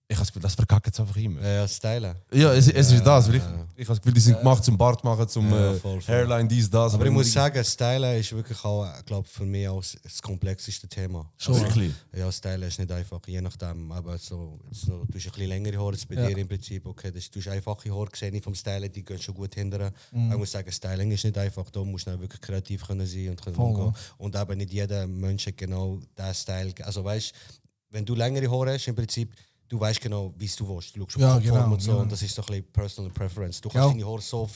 Ich habe das Gefühl, das verkacken sie einfach immer. Ja, Style. Ja, es ist das. Weil ich habe das Gefühl, die sind gemacht zum Bart machen, zum voll. Hairline, dies, das. Aber ich muss sagen, Style ist wirklich auch, glaube für mich auch das komplexeste Thema. Wirklich. Ja, Style ist nicht einfach, je nachdem. Aber so, du hast ein bisschen längere Haare, jetzt bei dir im Prinzip, okay, du hast einfache Haare gesehen vom Stylen, die gehen schon gut hindern. Ich muss sagen, Styling ist nicht einfach, da musst du wirklich kreativ können sein und können umgehen. Und eben nicht jeder Mensch hat genau diesen Style. Also weißt, wenn du längere Haare hast, im Prinzip, du weißt genau, wie du willst. Du schaust auf Kopfform genau, und so, genau. und das ist doch ein bisschen Personal Preference. Du kannst deine Haare so in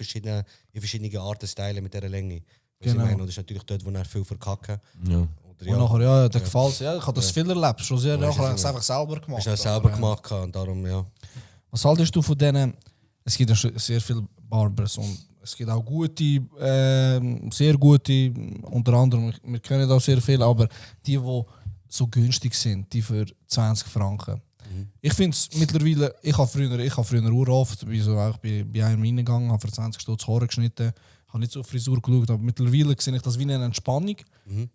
verschiedene Arten stylen mit dieser Länge. Was ich meine, und das ist natürlich dort, wo er viel verkacken. Ja. Oder Und nachher, ja, der gefällt es. Ja, ich habe das viel erlebt. Schon sehr nachher habe ich es einfach selber gemacht. Ich habe es selber gemacht und darum, ja. Was haltest du von denen? Es gibt ja schon sehr viele Barbers und es gibt auch gute, sehr gute, unter anderem, wir kennen auch sehr viele, aber die so günstig sind, die für 20 Franken. Ich finde es mittlerweile, ich habe früher oft, bin so auch bei einem reingegangen, habe für 20 Stutz Haare geschnitten, habe nicht so auf Frisur geschaut, aber mittlerweile sehe ich das wie eine Entspannung.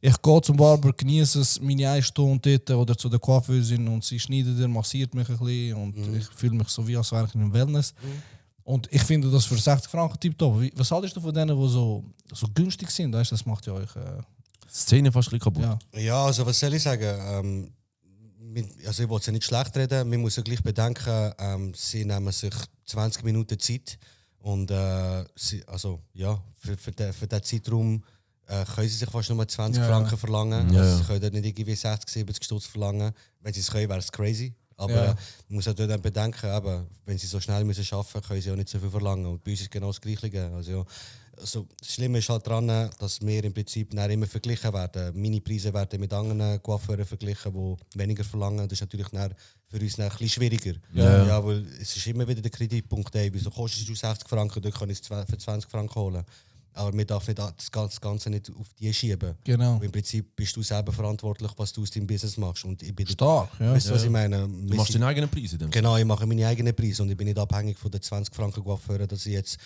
Ich gehe zum Barber, genieße es, meine 1 Stunde dort oder zu der Coiffeusin und sie schneidet und massiert mich ein bisschen und ich fühle mich so wie als wäre ich in einem Wellness. Und ich finde das für 60 Franken tipptopp. Was haltest du von denen, die so günstig sind? Weißt, das macht ja euch... Szene fast ein bisschen kaputt. ja. Ja, also was soll ich sagen? Also ich will es ja nicht schlecht reden, man muss ja gleich bedenken, sie nehmen sich 20 Minuten Zeit und für den Zeitraum können sie sich fast nur 20 Ja. Franken verlangen. Ja, Also ja. sie können dort nicht irgendwie 60, 70 Stutz verlangen. Wenn sie es können, wäre es crazy. Aber Ja. man muss auch dort dann bedenken, eben, wenn sie so schnell müssen arbeiten müssen, können sie auch nicht so viel verlangen. Und bei uns ist genau das Gleiche. Also, ja, also, das Schlimme ist halt daran, dass wir im Prinzip dann immer verglichen werden. Meine Preise werden mit anderen Coiffeuren verglichen, die weniger verlangen. Das ist natürlich dann für uns dann ein bisschen schwieriger. Ja. Weil es ist immer wieder der Kritikpunkt, ey, wieso kostet es 60 Franken, dort kann ich es für 20 Franken holen. Aber man darf nicht das Ganze nicht auf die schieben. Genau. Und im Prinzip bist du selber verantwortlich, was du aus deinem Business machst. Und ich bin Stark, ja. Weißt du, was ich meine? Du machst deinen eigenen Preis in dem. Genau, ich mache meine eigenen Preise und ich bin nicht abhängig von den 20 Franken Coiffeuren, dass ich jetzt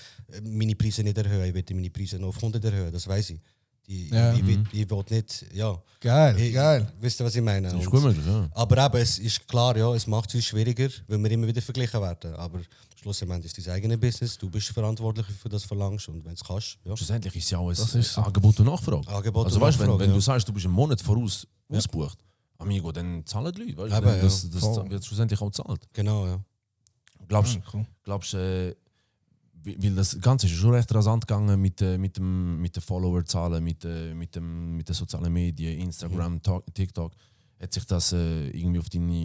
meine Preise nicht erhöhe. Ich will meine Preise noch auf 100 erhöhen, das weiß ich. Ja. Ich will nicht, ja. Geil, geil. Wisst ihr, was ich meine? Das ist Und- gut möglich, ja. aber eben, es ist klar, ja, es macht es uns schwieriger, weil wir immer wieder verglichen werden. Aber schlussendlich ist dein eigenes Business, du bist verantwortlich für das verlangst und wenn es kannst, ja. Schlussendlich ist ja auch ein ist so. Angebot und Nachfrage. Angebot Also und weißt, Nachfrage, wenn ja. du sagst, du bist einen Monat voraus ausgebucht, Amigo, dann zahlen die Leute. Weißt, Eben, dann, das voll. wird schlussendlich auch gezahlt. Genau, ja. Glaubst Cool. du, weil das Ganze ist schon recht rasant gegangen mit den Followerzahlen, mit den sozialen Medien, Instagram, TikTok. Hat sich das irgendwie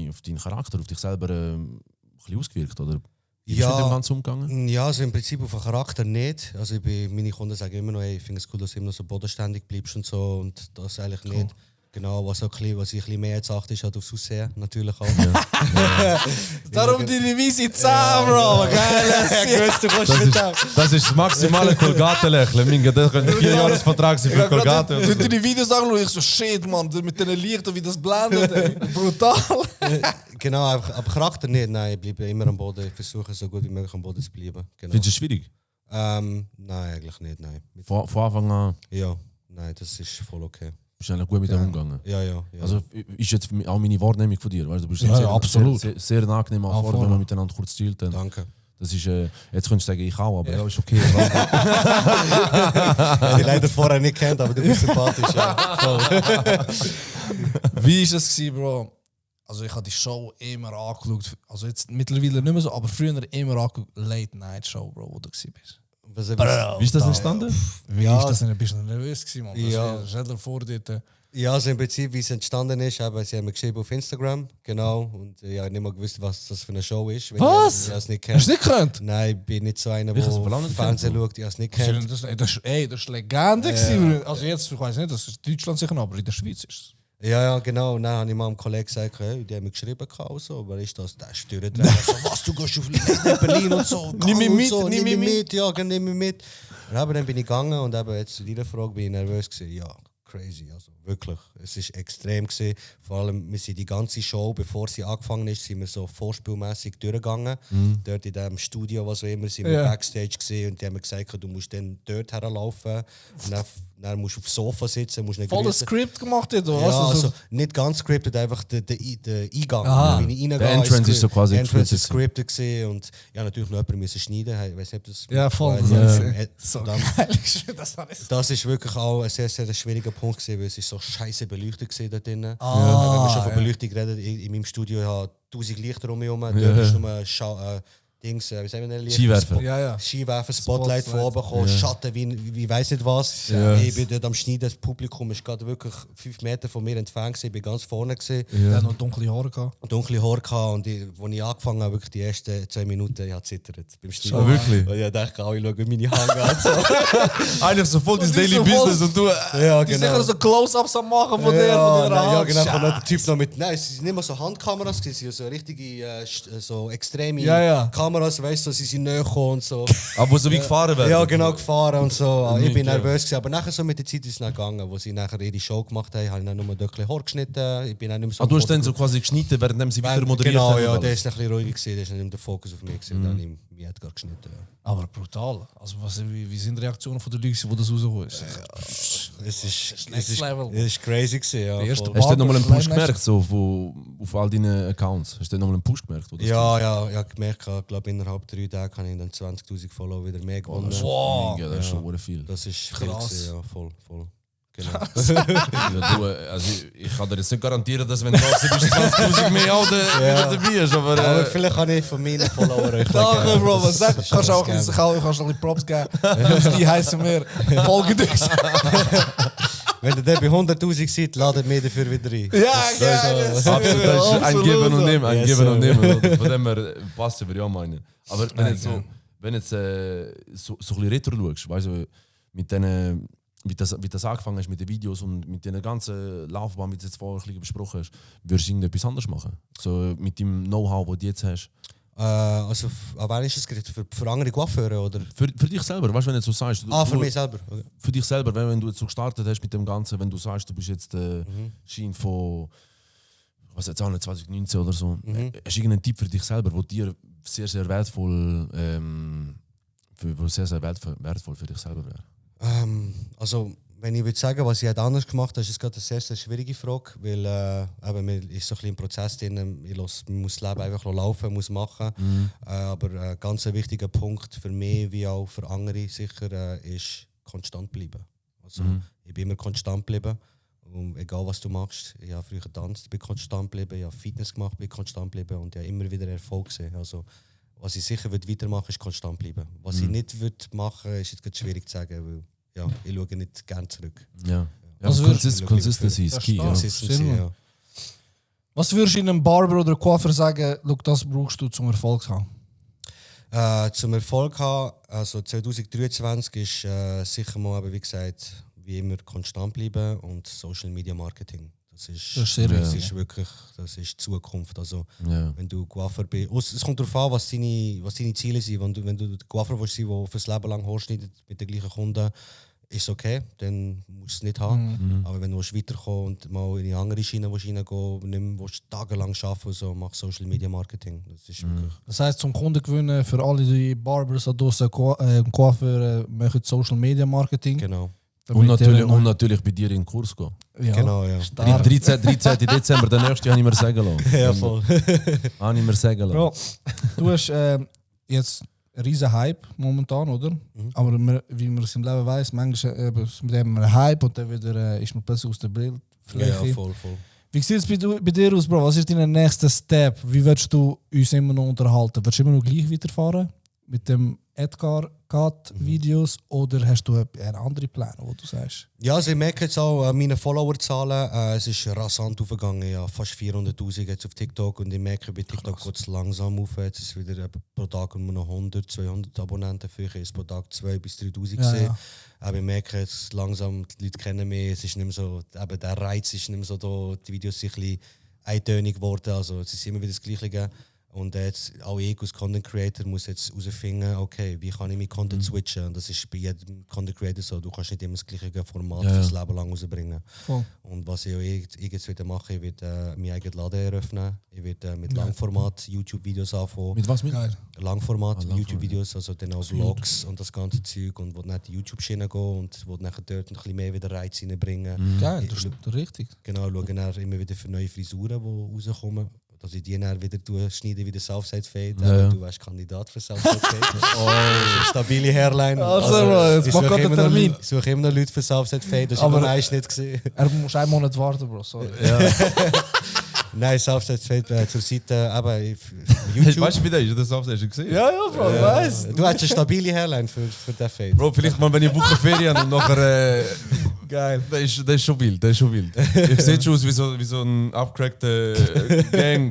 auf deinen Charakter, auf dich selber ein bisschen ausgewirkt? Oder wie bist du mit dem Ganzen umgegangen? Ja, also im Prinzip auf den Charakter nicht. Also meine Kunden sagen immer noch, hey, ich finde es cool, dass du immer noch so bodenständig bleibst und so und das eigentlich nicht. Genau, was ich ein bisschen mehr jetzt achte, ist halt aufs Aussehen, natürlich auch. Darum deine Weise Zahn, Bro. Geil. Du kommst mit dem. Das ist das maximale Colgate-Lächeln. Minga, das könnte ein 4-Jahres-Vertrag sein für Colgate. Du die Videos anschauen, ich so, shit, man, mit den Lichtern, wie das blendet, ey. Brutal. Genau, aber Charakter nicht, nein, ich bleibe immer am Boden. Ich versuche so gut wie möglich am Boden zu bleiben. Genau. Findest du es schwierig? Nein, eigentlich nicht, nein. Von Anfang an Ja, nein, das ist voll okay. bist du eigentlich gut mit dem umgegangen. Ja. Also ist jetzt auch meine Wahrnehmung von dir. Weißt? Du bist Ja, sehr, absolut. sehr ein angenehmer Ah, Fahrer, voll. wenn man miteinander kurz chillt. Dann. Danke. Das ist, jetzt könntest du sagen, ich auch, aber ja, ist okay. Ich leider vorher nicht kennt, aber du bist sympathisch. Ja. Voll. Wie war es, Bro? Also ich habe die Show immer angeschaut. Also jetzt mittlerweile nicht mehr so, aber früher immer angeschaut. Late Night Show, Bro, wo du bist. Wie ist das entstanden? Wie Ja. ist das denn? Bist du nervös gewesen, man? Ja. Stell dir vor, dort. Ja, also im Prinzip, wie es entstanden ist, eben, sie haben mir geschrieben auf Instagram, genau. Und ich habe nicht mal gewusst, was das für eine Show ist. Wenn Was? Ich es nicht Hast du kennt. es nicht gekannt? Nein, ich bin nicht so einer, Ich hab's vor langem der nicht Fernsehen gekannt, schaut. Ich habe es nicht kennt. Das ist Legende gewesen. Also jetzt, ich weiß nicht, das ist Deutschland sicher noch, aber in der Schweiz ist es. Ja, genau. Und dann habe ich mal einem Kollegen gesagt, hey, die haben mir geschrieben, so, aber ist das? Der ist durchdrehen. So, was, du gehst auf Berlin und so. Nimm mich und mit, so, nimm mich mit. Ja, nimm mich mit. Und aber dann bin ich gegangen und eben jetzt zu deiner Frage bin ich nervös gewesen. Ja, crazy, also wirklich. Es ist extrem gewesen. Vor allem, wir sind die ganze Show, bevor sie angefangen ist, sind wir so vorspielmäßig durchgegangen. Dort in dem Studio, was auch immer, sind wir Ja. Backstage gesehen und die haben mir gesagt, du musst dann dort herlaufen. Und dann musst du aufs Sofa sitzen, musst nicht Voll das grüßen. Skript gemacht, oder Ja, was? also nicht ganz scripted, einfach der Eingang. Aha. Wie ich reingehe, Der Entrance ist so quasi Entrance ist gescriptet. scripted gewesen und ja, natürlich noch jemanden müssen schneiden. Ich weiß nicht, ob das Ja, voll. So Dann, geil. Das war nicht. das ist wirklich auch ein sehr, sehr schwieriger Punkt gewesen, weil es ist so scheiße beleuchtet gewesen dort drinnen. Ah, Wenn wir schon von ja. Beleuchtung reden, in meinem Studio habe ich 1000 Lichter um mich herum. Dort ist nur Dings, wie sagen wir denn? Skiwerfer. Ja. Skiwerfer, Spotlight von oben kommen, Schatten wie weiß nicht was. Ja. Ich bin dort am Schneiden, das Publikum ist gerade wirklich 5 Meter von mir entfernt gewesen, ich bin ganz vorne gewesen. Der hat noch dunkle Haare gehabt. Dunkle Haare gehabt und als ich angefangen habe, wirklich die ersten 2 Minuten, ich habe zittert beim Schneiden. Ah, wirklich? Und ich dachte, alle schauen meine Haare an. So. Eigentlich so voll das Und Daily so Business voll- und du. Ja, Die sicher so Close-Ups am machen von der, von der ja, Hand. genau. Von der Typ noch mit, nein, es sind nicht mehr so Handkameras, es sind so richtige, so extreme Ja. Kameras, weißt du, so, sie sind näher gekommen und so. Aber so wie gefahren werden. Ja, genau, gefahren und so. Ich bin Ja. nervös gewesen. Aber nachher so mit der Zeit ist es dann gegangen, wo sie nachher ihre Show gemacht haben, habe ich dann nur ein bisschen Haar geschnitten. Ich bin auch nicht mehr so Du hast dann im so quasi geschnitten, während sie weiter moderiert Genau, haben. ja, und der alles. ist ein bisschen ruhiger gewesen, der ist nicht mehr der Fokus auf mich gewesen. Dann habe ich mich Edgar geschnitten. Ja. Aber brutal. Also, wie sind die Reaktionen von den Leuten, wo das rausgekommen ist? Es Level. ist crazy gewesen, ja. Der erste voll. Hast du dann nochmal einen Push Live-Match? gemerkt, so auf all deinen Accounts? Hast du dann nochmal einen Push gemerkt? Oder? Ja, ich habe gemerkt, ich glaube innerhalb 3 Tagen habe ich dann 20'000 Follower wieder mehr gewonnen. Wow. Ja, das ist schon viel. Das ist viel Krass. gewesen, ja, voll. Genau. Ja, du, also ich kann dir jetzt nicht garantieren, dass wenn du draußen bist, 20'000 mehr auch wieder dabei ist. Aber, Aber vielleicht kann ich von meinen Followern euch Danke, Bro. Was sagst du? Kannst du auch gerne. ein bisschen Props geben? Die heißen mir Folge uns. Wenn ihr dann bei 100'000 seid, ladet mir dafür wieder ein. Ja, geil. Absolut, das ist ein Geben und Nehmen, ein Yes, Geben und sir. Nehmen. Oder? Von dem her passt über ja meine. Aber wenn jetzt so ein bisschen retro schaust, weißt du, mit denen, wie das angefangen hast mit den Videos und mit der ganzen Laufbahn, wie du jetzt vorher ein bisschen besprochen hast, würdest du irgendetwas anderes machen? So mit dem Know-how, das du jetzt hast? Also, an wen ist es gerichtet? Für andere Coiffeure, oder? Für dich selber, weißt du, wenn du jetzt so sagst. Für mich selber. Okay. Für dich selber, wenn du jetzt so gestartet hast mit dem Ganzen, wenn du sagst, du bist jetzt Schein von, was jetzt auch nicht, 2019 oder so. Hast du irgendeinen Tipp für dich selber, der dir sehr, sehr wertvoll, wertvoll für dich selber wäre? Also, wenn ich würde sagen, was ich hätte anders gemacht habe, ist es gerade eine sehr, sehr schwierige Frage, weil eben, man ist so ein bisschen im Prozess drin, man muss das Leben einfach laufen, muss machen. Aber ein ganz wichtiger Punkt für mich, wie auch für andere sicher, ist konstant bleiben. Also, ich bin immer konstant geblieben. Und egal was du machst, ich habe früher getanzt, bin konstant geblieben, ich habe Fitness gemacht, bin konstant geblieben und ich habe immer wieder Erfolg gesehen. Also, was ich sicher weitermachen würde, ist konstant bleiben. Was ich nicht würde machen, ist jetzt schwierig zu sagen, weil ja, ich schaue nicht gerne zurück. Ja. Was Also würdest Consistency ist key. Ja. Consistency, ja. Was würdest du einem Barber oder Coiffeur sagen, look, das brauchst du zum Erfolg zu haben? Zum Erfolg haben, also 2023 ist sicher mal, eben, wie gesagt, wie immer konstant bleiben und Social Media Marketing. Das ist sehr das wichtig. ist wirklich, das ist die Zukunft. Also, Ja. wenn du Coiffeur bist, es kommt darauf an, was deine Ziele sind. Wenn du der Coiffeur willst sein, der fürs Leben lang hochschneidet mit den gleichen Kunden, ist okay, dann musst du es nicht haben. Aber wenn du weiterkommen und mal in eine andere Schiene reingehen willst, nicht mehr tagelang arbeiten, so, mach Social Media Marketing. Das ist wirklich. Das heisst, zum Kunden gewinnen, für alle die Barbers da draussen, Coiffeur, machen Social Media Marketing. Genau. Und natürlich bei dir in den Kurs gehen. Ja. Genau, ja. 13. Dezember, der nächste, habe ich mir sagen lassen. Ja, voll. Habe ich mir sagen lassen. Bro, du hast jetzt einen riesen Hype momentan, oder? Aber wie man es im Leben weiss, manchmal mit dem einen Hype und dann wieder ist man plötzlich aus der Bildfläche. Ja, voll. Wie sieht es bei dir aus, Bro? Was ist dein nächster Step? Wie willst du uns immer noch unterhalten? Willst du immer noch gleich weiterfahren mit dem Edgar Cut Videos oder hast du einen anderen Plan, wo du sagst? Ja, also ich merke jetzt auch an meinen Followerzahlen, es ist rasant aufgegangen, ja, fast 400'000 jetzt auf TikTok und ich merke, bei TikTok geht es langsam auf, jetzt ist wieder pro Tag nur noch 100, 200 Abonnenten, früher ist pro Tag 2.000 bis 3.000 gesehen. Ja. Aber ich merke jetzt langsam, die Leute kennen mich, es ist nicht mehr so, eben der Reiz ist nicht mehr so da, die Videos sind ein bisschen eintönig geworden, also es ist immer wieder das Gleiche. Und jetzt auch ich als Content Creator muss jetzt herausfinden, okay, wie kann ich meinen Content switchen? Und das ist bei jedem Content Creator so, du kannst nicht immer das gleiche Format fürs Leben lang rausbringen. Voll. Und was ich jetzt wieder mache, ich werde meinen eigenen Laden eröffnen, ich werde mit Langformat YouTube-Videos anfangen. Mit was? Geil. Langformat YouTube-Videos, also dann auch Vlogs und das ganze Zeug und wo dann die YouTube-Schiene gehen und wo dann dort ein bisschen mehr wieder Reiz reinbringen. Geil, das ist richtig. Genau, schaue dann immer wieder für neue Frisuren, die rauskommen. Dass ich die dann wieder schneide wie der Southside Fade. Ja. Du wärst Kandidat für Southside Fade. Stabile Hairline. jetzt ich mach gerade den Termin. suche immer noch Leute für Southside Fade. Das Aber- habe ich noch nicht gesehen. Er muss einen Monat warten, Bro. Sorry. Nein, Southside Fade zur Seite. Aber YouTube. YouTube. Weißt du, wie der ist? Das hast du gesehen? Ja, Bro, ich weiss. Du hast eine stabile Hairline für den Fade. Bro, vielleicht mal, wenn ich Woche Ferien und nachher. Geil. Das ist schon wild, das ist schon wild. Ich sehe schon aus wie so ein abgecrackter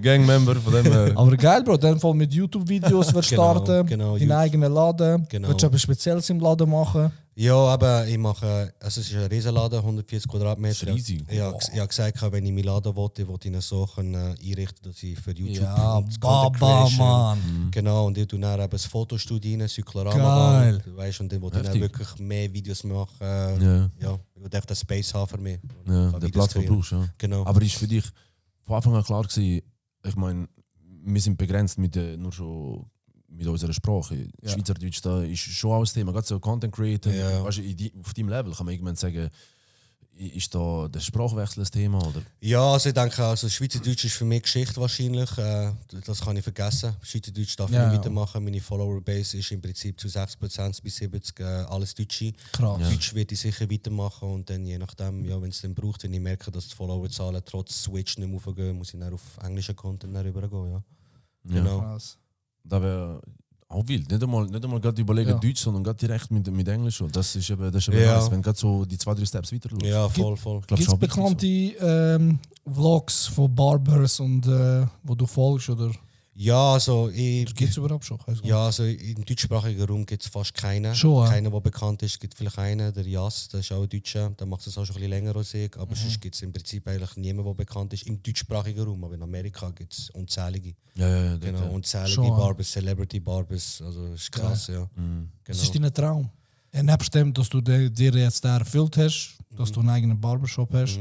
Gangmember von dem. Aber geil, Bro, dann voll mit YouTube-Videos wird starten, genau, in eigenen Laden. Genau. Willst du etwas Spezielles im Laden machen? Ja, aber ich mache, also es ist ein Riesenladen, 140 Quadratmeter. Das ist riesig. Ich habe gesagt, wenn ich meinen Laden will, ich ihn so einrichten, dass ich für YouTube Ja, und Baba, Content Creation- Mann. Genau, und ich tue dann eben das Fotostudio rein, Cyclorama, Geil. weißt, und dann will ich dann Heftig. wirklich mehr Videos machen. Ja. Ja, ich will echt den Space haben für mich. Ja, Kann der Videos Platz, den du kreieren. brauchst. Ja. Genau. Aber ist für dich von Anfang an klar gewesen, ich meine, wir sind begrenzt mit nur schon mit unserer Sprache. Schweizerdeutsch da ist schon auch ein Thema. Gerade so Content Creator, Ja. weißt du, auf deinem Level kann man irgendwann sagen, ist da der Sprachwechsel ein Thema? Oder? Ja, also ich denke, also Schweizerdeutsch ist für mich Geschichte wahrscheinlich. Das kann ich vergessen. Schweizerdeutsch darf Ja. ich weitermachen. Meine Follower-Base ist im Prinzip zu 60% bis 70% alles Deutsche. Krass. Deutsch werde ich sicher weitermachen und dann je nachdem, ja, wenn es dann braucht, wenn ich merke, dass die Followerzahlen trotz Switch nicht mehr raufgehen, muss ich dann auf englischen Content dann rübergehen. Ja. Genau. Krass. Da wäre auch wild. Nicht einmal gerade überlegen Deutsch, sondern gerade direkt mit Englisch. schon. Das ist eben nice, wenn gerade so die 2-3 Steps weiter schaust. Ja, voll. Gibt es bekannte Vlogs von Barbers und wo du folgst? Oder Ja, also gibt es überhaupt schon? ja, also im deutschsprachigen Raum gibt es fast keinen. Schon, ja. Keiner, der bekannt ist. Es gibt vielleicht einen, der Jas, der ist auch ein Deutscher, der macht das auch schon ein bisschen länger als ich. Aber sonst gibt es im Prinzip eigentlich niemanden, der bekannt ist im deutschsprachigen Raum. Aber in Amerika gibt es unzählige. Ja, Genau, unzählige Schon, ja. Barbers, Celebrity Barbers. Also das ist krass, ja. Was ist dein Traum? Nebst dem, dass du dir jetzt da erfüllt hast, dass du einen eigenen Barbershop hast,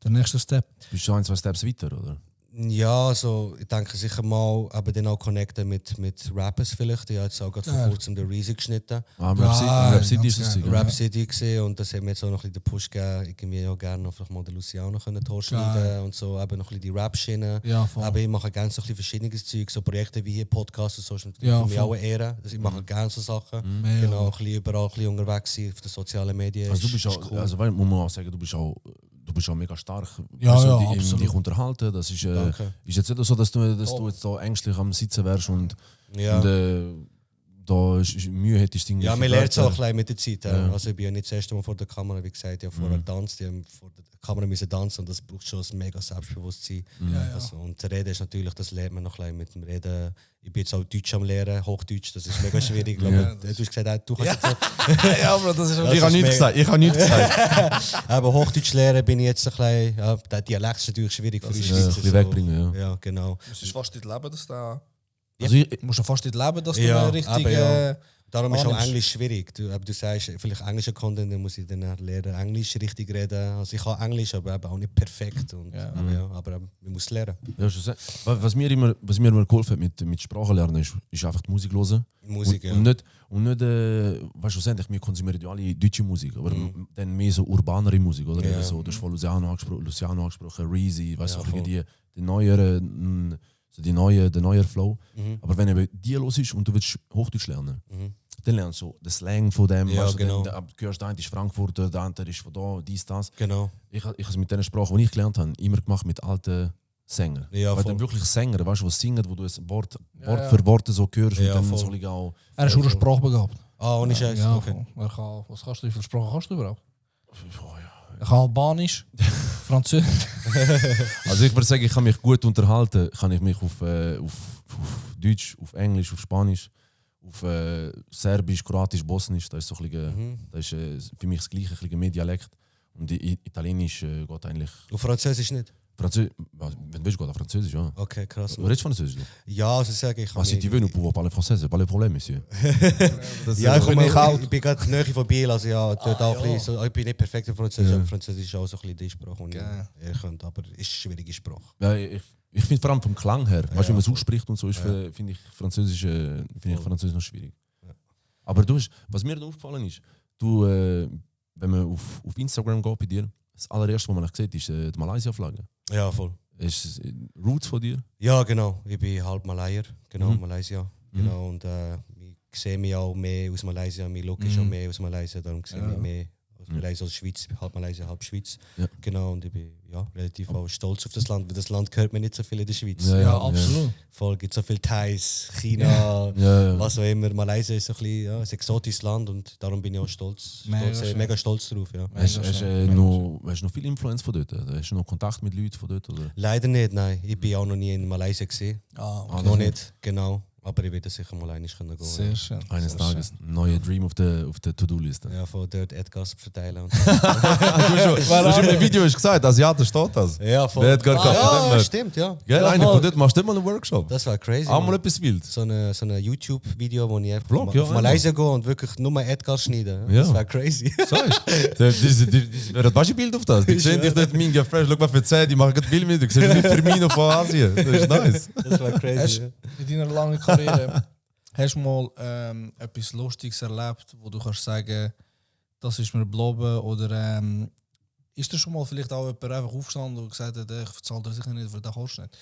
der nächste Step. Bist du 1-2 Steps weiter, oder? Ja, also ich denke sicher mal, aber dann auch connecten mit Rappers vielleicht. Ich habe jetzt auch gerade vor kurzem den Reezy geschnitten. Rap City ist ganz das. geil. Rap City gesehen und das hat mir jetzt auch noch ein bisschen den Push gegeben. Ich mir ja gerne noch vielleicht mal den Luciano können schneiden und so, eben noch ein bisschen die Rap-Schiene. Ja, voll. Aber ich mache gerne so ein bisschen verschiedenes Zeug, so Projekte wie hier, Podcasts und so, ist natürlich Ja, für mich voll. auch eine Ehre. Also ich mache gerne so Sachen. Ja. Genau, ein bisschen überall ein bisschen unterwegs sein auf den sozialen Medien. Also du ist- bist ist auch, cool. also weil, muss man auch sagen, du bist auch mega stark. Ja, Weißt du, ja, in absolut. dich unterhalten. Das ist, Danke. ist jetzt nicht so, dass du jetzt da ängstlich am Sitzen wärst und Ja. da Mühe hättest. Ja, man lernt es auch ein bisschen mit der Zeit. Also ich bin ja nicht das erste Mal vor der Kamera, wie gesagt, ich habe vorher getanzt, ich habe vor der Kamera müssen tanzen und das braucht schon ein mega Selbstbewusstsein. Also, und das Reden ist natürlich, das lernt man noch ein bisschen mit dem Reden. Ich bin jetzt auch Deutsch am Lernen, Hochdeutsch, das ist mega schwierig. Ich glaube, du hast gesagt, du kannst jetzt so, Ja, aber das ist Ich habe nichts gesagt, ich habe nichts gesagt. aber Hochdeutsch lernen bin ich jetzt ein bisschen, ja, der Dialekt ist natürlich schwierig für die ist, Schweizer. ein bisschen wegbringen, ja. Ja, genau. Du musst fast nicht leben, dass du Also ich, musst fast nicht leben, dass du Ja, eine richtige... aber ja. Darum ist auch annimmst. Englisch schwierig. Aber du sagst, vielleicht englischer Content, dann muss ich dann lernen, Englisch richtig reden. Also ich kann Englisch, aber eben auch nicht perfekt. Und, aber man muss lernen. ja, schon sehr. Was mir immer geholfen hat mit Sprache lernen, ist einfach die Musik hören. Musik, und nicht weißt du, schlussendlich, wir konsumieren ja alle deutsche Musik, aber dann mehr so urbanere Musik, oder? Ja. So, du hast von Luciano angesprochen, Reezy, weißt Ja, du, voll. die neueren, so der neue Flow. Aber wenn du die los ist und du willst Hochdeutsch lernen, dann lernst du den Slang von dem, Ja, weißt du, genau. du hörst, der eine ist Frankfurter, der andere ist von da, dies, das. Genau. Ich habe es mit den Sprachen, die ich gelernt habe, immer gemacht mit alten Sängern. Ja, Weil voll. dann wirklich Sänger, weißt du, die singen, wo du es Wort für Wort so hörst Ja, und dann voll. soll ich auch. Er ist auch sprachbegabt. Ah, ohne Scheiß. Ja, Okay. voll. Er kann, was kannst du, wie viele Sprachen kannst du überhaupt? Er kann Albanisch, Französisch. Also ich würde sagen, ich kann mich gut unterhalten, kann ich mich auf Deutsch, auf Englisch, auf Spanisch, auf Serbisch, Kroatisch, Bosnisch, das ist so ein bisschen, das ist für mich das gleiche, ein bisschen mehr Dialekt. Und Italienisch geht eigentlich. Und Französisch nicht? Französisch, wenn du willst, geht auch Französisch, ja. Okay, krass. Du redest Französisch? Ja, also ich sage, ich kann Ah, si tu veux, nous pouvons parler français, pas le problème, monsieur. Ja, bin ich auch. ich bin gerade in der Nähe von Biel, also ja, dort auch ein bisschen, so, ich bin nicht perfekt in Französisch, aber Französisch ist auch so ein bisschen die Sprache, die ich könnte, aber es ist eine schwierige Sprache. Ja, ich finde vor allem vom Klang her, weißt du, wie man es ausspricht und so, finde ich Französisch noch schwierig. Aber du hast, was mir dann aufgefallen ist, du, wenn man auf Instagram geht bei dir, das allererste, was man sieht, ist die Malaysia-Flagge. Ja, voll. Ist es Roots von dir? Ja, genau. Ich bin halb Malaier, genau, Malaysia. Genau, und ich sehe mich auch mehr aus Malaysia, mein Look ist auch mehr aus Malaysia, darum sehe ich mich mehr aus Malaysia als Schweiz, halb Malaysia, halb Schweiz. Ja. Genau, und ich bin ja, relativ auch stolz auf das Land, weil das Land gehört mir nicht so viel in der Schweiz. Ja, Ja, absolut. Voll, gibt so viele Thais, China, Ja. was auch immer. Malaysia ist so ein bisschen ein exotisches Land und darum bin ich auch mega stolz drauf. Ja. Hast du noch viel Influence von dort? Hast du noch Kontakt mit Leuten von dort? Oder? Leider nicht, nein. Ich bin auch noch nie in Malaysia gesehen. Noch nicht, genau. Aber ich werde sicher mal einig gehen. Sehr schön. Eines sehr Tages ein neuer Dream auf der To-Do-Liste. Ja, von dort Edgars verteilen. Und Du hast in dem Video gesagt, Asiaten steht das. ja, voll. Der hat gar keinen von dem her. Stimmt, ja. Gell, ja, einer voll. von dort machst du immer einen Workshop. Das war crazy. Auch mal Mann. etwas wild. So eine YouTube-Video, wo ich einfach Vlog, auf ja, Malaysia gehe und wirklich nur Edgar schneide. Ja. Das war crazy. Wer hat ein Bild auf das? Die sehen dich dort mega fresh, schau mal für 10, die machen gerade Bild mit. Du siehst nicht Firmino von Asien. Das ist nice. Das war crazy. Ja. In deiner langen Karriere hast du mal etwas Lustiges erlebt, wo du kannst sagen, das ist mir geblieben? Oder ist da schon mal vielleicht auch jemand einfach aufgestanden und gesagt hat, ich zahle dir sicher nicht, für den kostet nicht?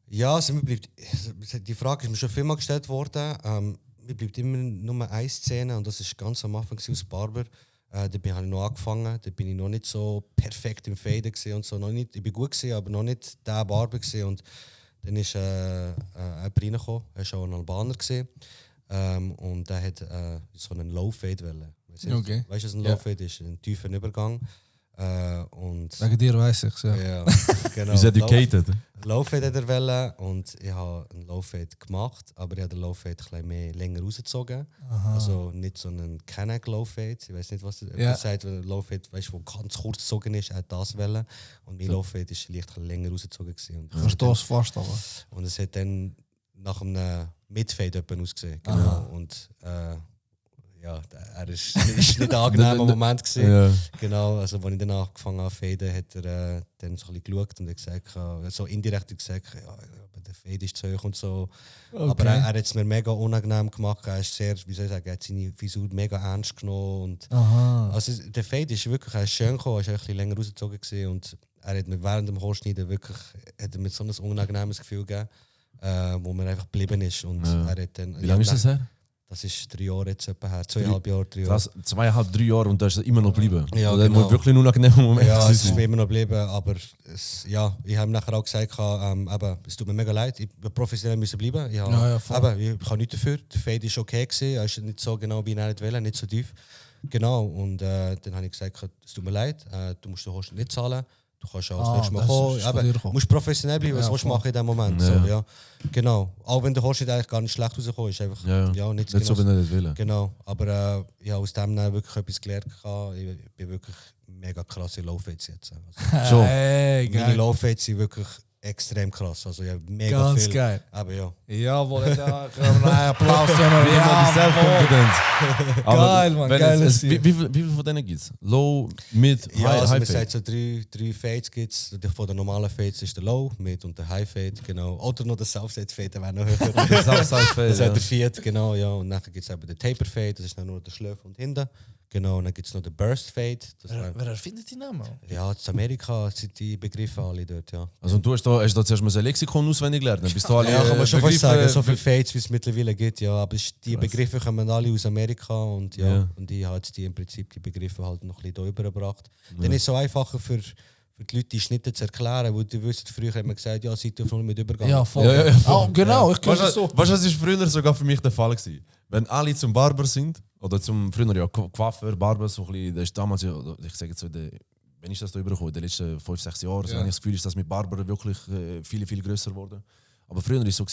Ja, also die Frage ist mir schon vielmal gestellt worden. Mir bleibt immer nur eine Szene und das ist ganz am Anfang aus Barber. Da habe ich noch angefangen, da bin ich noch nicht so perfekt im Faden und so. Noch nicht, ich bin gut gewesen, aber noch nicht der Barber gewesen. Und dann ist jemand reingekommen, er war auch ein Albaner gewesen. Und der hat so einen Low-Fade-Welle. Okay. Weißt du, was ein Ja. Low-Fade ist? Ein tiefer Übergang. Und Wegen dir weiss ich ja. ja, genau. He's educated. Low-Fade hat er wollen und ich habe einen Low-Fade gemacht, aber ich habe den Low-Fade ein bisschen mehr länger rausgezogen. Also nicht so einen Kenneck Low-Fade. Ich weiß nicht, was Ja. sagt, weil Low-Fade, weißt du, wo ganz kurz gezogen ist, er hat das wollen. Und mein Low-Fade ist leicht ein bisschen länger rausgezogen gewesen. Und Ich verstehe es fast, aber. und es hat dann nach einem Mid-Fade etwa ausgesehen. Genau. Und ja, er ist nicht ein angenehmer Moment gewesen. Ja. Genau, also als ich dann angefangen habe zu faden, hat er dann so ein bisschen geschaut und hat gesagt, so indirekt gesagt, ja, aber der Fade ist zu hoch und so. Okay. Aber er hat es mir mega unangenehm gemacht. Er ist sehr, wie soll ich sagen, er hat seine Frisur mega ernst genommen. Und also der Fade ist wirklich, er ist schön gekommen, er ist ein bisschen länger rausgezogen gewesen und er hat mir während dem Haarschneiden wirklich, hat er mir so ein unangenehmes Gefühl gegeben, wo mir einfach geblieben ist. Und er hat dann, Wie lange ist das her? Das ist 3 Jahre jetzt etwa her, 2,5 Jahre, 3 Jahre. Krass, 2,5, 3 Jahre und da ist es immer noch geblieben. Ja, das genau. muss wirklich ein unangenehmer Moment Ja, es ist sein. mir immer noch geblieben, aber ja, ich habe nachher auch gesagt, eben, es tut mir mega leid, ich bin professionell müssen bleiben. Ich, habe, ich kann nichts dafür, der Fade war okay, gewesen, er ist nicht so genau wie er nicht wollte, nicht so tief. Genau, und dann habe ich gesagt, es tut mir leid, du musst den Host nicht zahlen. Du kannst auch das nächste Mal das kommen. ist von dir Du gekommen. musst professionell bleiben, was willst du machen in diesem Moment. Ja. So, ja. Genau. Auch wenn der Host eigentlich gar nicht schlecht rausgekommen ist. Einfach, ja, nicht Nicht so, wenn er das will. Genau. Aber ja, aus dem dann wirklich etwas gelernt. Ich bin wirklich mega krass in Low-Fades jetzt. Also, Schon. Hey, meine geil. Low-Fades sind wirklich extrem krass. Also ja, mega Ganz viel. geil. Aber ja. Jawohl, da können wir einen Applaus für ihn. Wie immer die Self-Confidence. Aber Geil, Mann, wenn geiles es, Ziel. wie viel von denen gibt es? Low, Mid, Ja, High, also man High sagt Fade? so drei Fades gibt es. Von den normalen Fades ist der Low, Mid und der High Fade, genau. Oder noch der Southside Fade, der wäre noch höher. Southside Fade, Das ist ja. der Vierte, genau, ja. Und dann gibt es eben den Taper Fade, das ist dann nur der Schläfer und hinten. Genau, und dann gibt es noch den Burst Fade. Das Wer erfindet die Namen? ja, in Amerika sind die Begriffe alle dort, ja. Also du hast da zuerst mal ein Lexikon auswendig lernen. Bist du alle Ja, kann man schon fast sagen, so Begriffe- viele Fades, wie es mittlerweile gibt, ja. Aber die Begriffe kommen alle aus Amerika und ja, Ja. und ich habe jetzt die im Prinzip die Begriffe halt noch ein bisschen hier übergebracht. Dann ist es so einfacher für die Leute die Schnitte zu erklären, weil du wisst, früher haben wir gesagt, ja, seid ihr auf null mit Übergang. Ja, voll. Ja, ja, voll. Oh, genau, ich kann Weißt es so. du, was war früher sogar für mich der Fall gewesen? Wenn alle zum Barber sind, oder zum früher ja Coiffeur, Barber, so ein bisschen, das ist damals ja, ich sage jetzt so, wenn ich das da überkomme, in den letzten 5-6 Jahren, so habe ich das Gefühl, ist das mit Barber wirklich viel, viel grösser geworden. Aber früher war es so,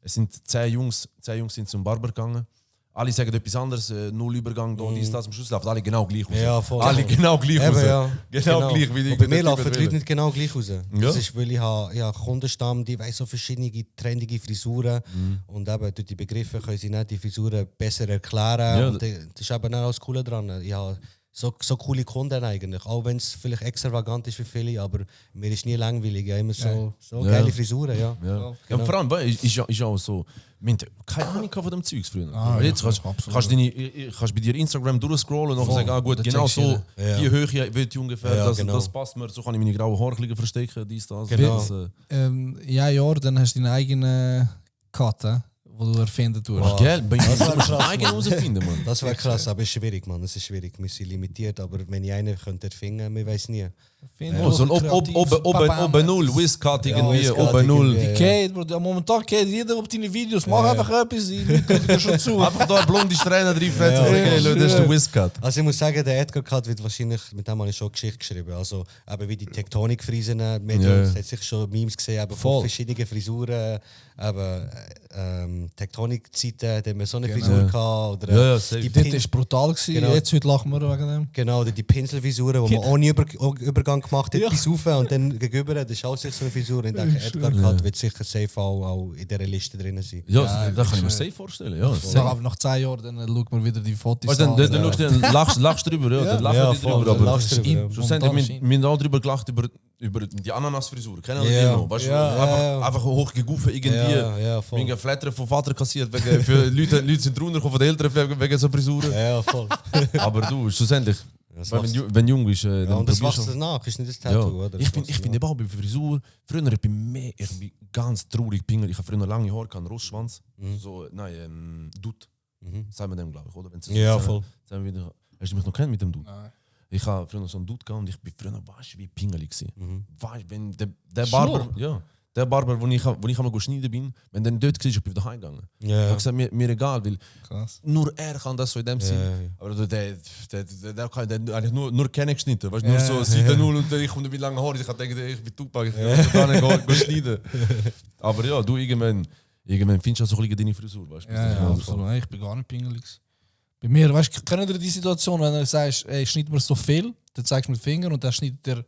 es sind 10 Jungs sind zum Barber gegangen. Alle sagen etwas anderes, null Übergang, da dies, das, am Schluss laufen alle genau gleich raus. Ja, voll. Alle genau gleich Eben, raus. ja. Genau gleich, wie die Und bei mir Typen laufen die wollen. Leute nicht genau gleich raus. Ja. Das ist, weil ich habe Kundenstamm, die weiss so verschiedene trendige Frisuren. Und eben durch die Begriffe können sie nicht die Frisuren besser erklären. Ja, und das ist eben auch das Coole dran. Ich habe so coole Kunden eigentlich. Auch wenn es vielleicht extravagant ist für viele, aber mir ist nie langweilig. Ich habe immer so Ja. geile Frisuren, ja. Ja. Genau. Ja, vor allem, ist ja auch so, wir haben keine Ahnung von dem Zeugs früher. Ah, Jetzt ja, kannst absolut. kannst bei dir Instagram durchscrollen und Voll. sagen, gut, Da genau checkst so, du Ja. die Höhe will ich ungefähr, Ja, das, genau. das passt mir, so kann ich meine grauen Haare verstecken, dies, das. Genau. Das, Ja, dann hast du deine eigene Karte, die du erfinden tust. Wow. Gell, du musst war einen krass, eigenen Mann. herausfinden, Mann. Das wäre krass, aber es ist schwierig, Mann. Es ist schwierig. Wir sind limitiert, aber wenn ich einen könnte erfinden, man weiß nie. Oh, so ein oben null, Whiskcut irgendwie, Whiskcut oben null. irgendwie. Kate, Bro, momentan geht jeder auf deine Videos. Mach einfach etwas, die Leute gucken dir schon zu. Einfach da blonde Strähnen reinfressen Ja. und sagen, hey, Leute, das ist der Whiskcut. Also ich muss sagen, der Edgar Cut wird wahrscheinlich, mit dem habe ich schon Geschichte geschrieben. Also eben wie die Tektonikfriesen, es hat sich schon Memes gesehen, eben von Voll. verschiedenen Frisuren, eben Tektonikzeiten, da haben wir so eine Genau. Frisur gehabt. Oder Ja, ja, safe. die Das Pin war brutal. Gewesen. Genau. Jetzt heute lachen wir wegen dem. genau, oder die Pinselfrisuren, die man ohne Übergang gemacht hat, Ja. bis rauf und dann gegenüber, das ist auch sicher so eine Frisur. Ich denke, Edgar Cut wird sicher safe auch in dieser Liste drin sein. Ja, das kann ich mir safe vorstellen. Ja, So, aber nach 10 Jahren dann schaut man wieder die Fotos weißt, du, an. dann schaust du, dann lachst du drüber, ja, dann lachen Ja, die voll, drüber. dann Aber lachst du drüber, ja. schlussendlich, Momentan wir haben auch drüber gelacht, über die Ananasfrisur. Kennen wir Ja. die noch? Weißt du, Ja, einfach, ja. einfach hochgegufen irgendwie. Ja, voll. Wegen Flattern vom Vater kassiert, wegen, für Leute sind drunter von den Eltern wegen so Frisuren. Ja, voll. Aber du, schlussendlich, Das wenn, wächst- wenn du jung bist, Ja, dann und das probierst wächst du. danach, ist nicht das Ja. Tattoo, oder? Ich bin eben auch bei Frisur. Früher ich bin ganz traurig Pingel. Ich habe früher lange Haare, keinen Rostschwanz. So, nein, Dutt. Sagen wir dem, glaube ich, oder? Wenn sie Ja, so- voll. sagen wir wieder, hast du mich noch kennt mit dem Dutt? Nein. Ich habe früher so einen Dutt gehabt und ich bin früher weißt, wie pingelig gewesen. Weißt, wenn der So? Barber, ja, der Barber, wo ich einmal schneiden bin, wenn der dort war, bin ich wieder heimgegangen. Ich habe gesagt, mir egal, weil Krass. nur er kann das so in dem Sinn. ja. Aber der kann eigentlich nur Kerne geschnitten, weißt du, nur so Seite 0 und ich komme mit langen Haaren. Ich habe gedacht, ich bin Tupac, ich kann gar nicht schneiden. Aber ja, du irgendwann findest du auch so ein bisschen deine Frisur, weißt du. Ja, absolut. Ich bin gar nicht pingelig. Bei mir, weißt du, kennen ihr die Situation, wenn du sagst, ey, schneid mir so viel, dann zeigst du mit dem Finger und dann schneidet der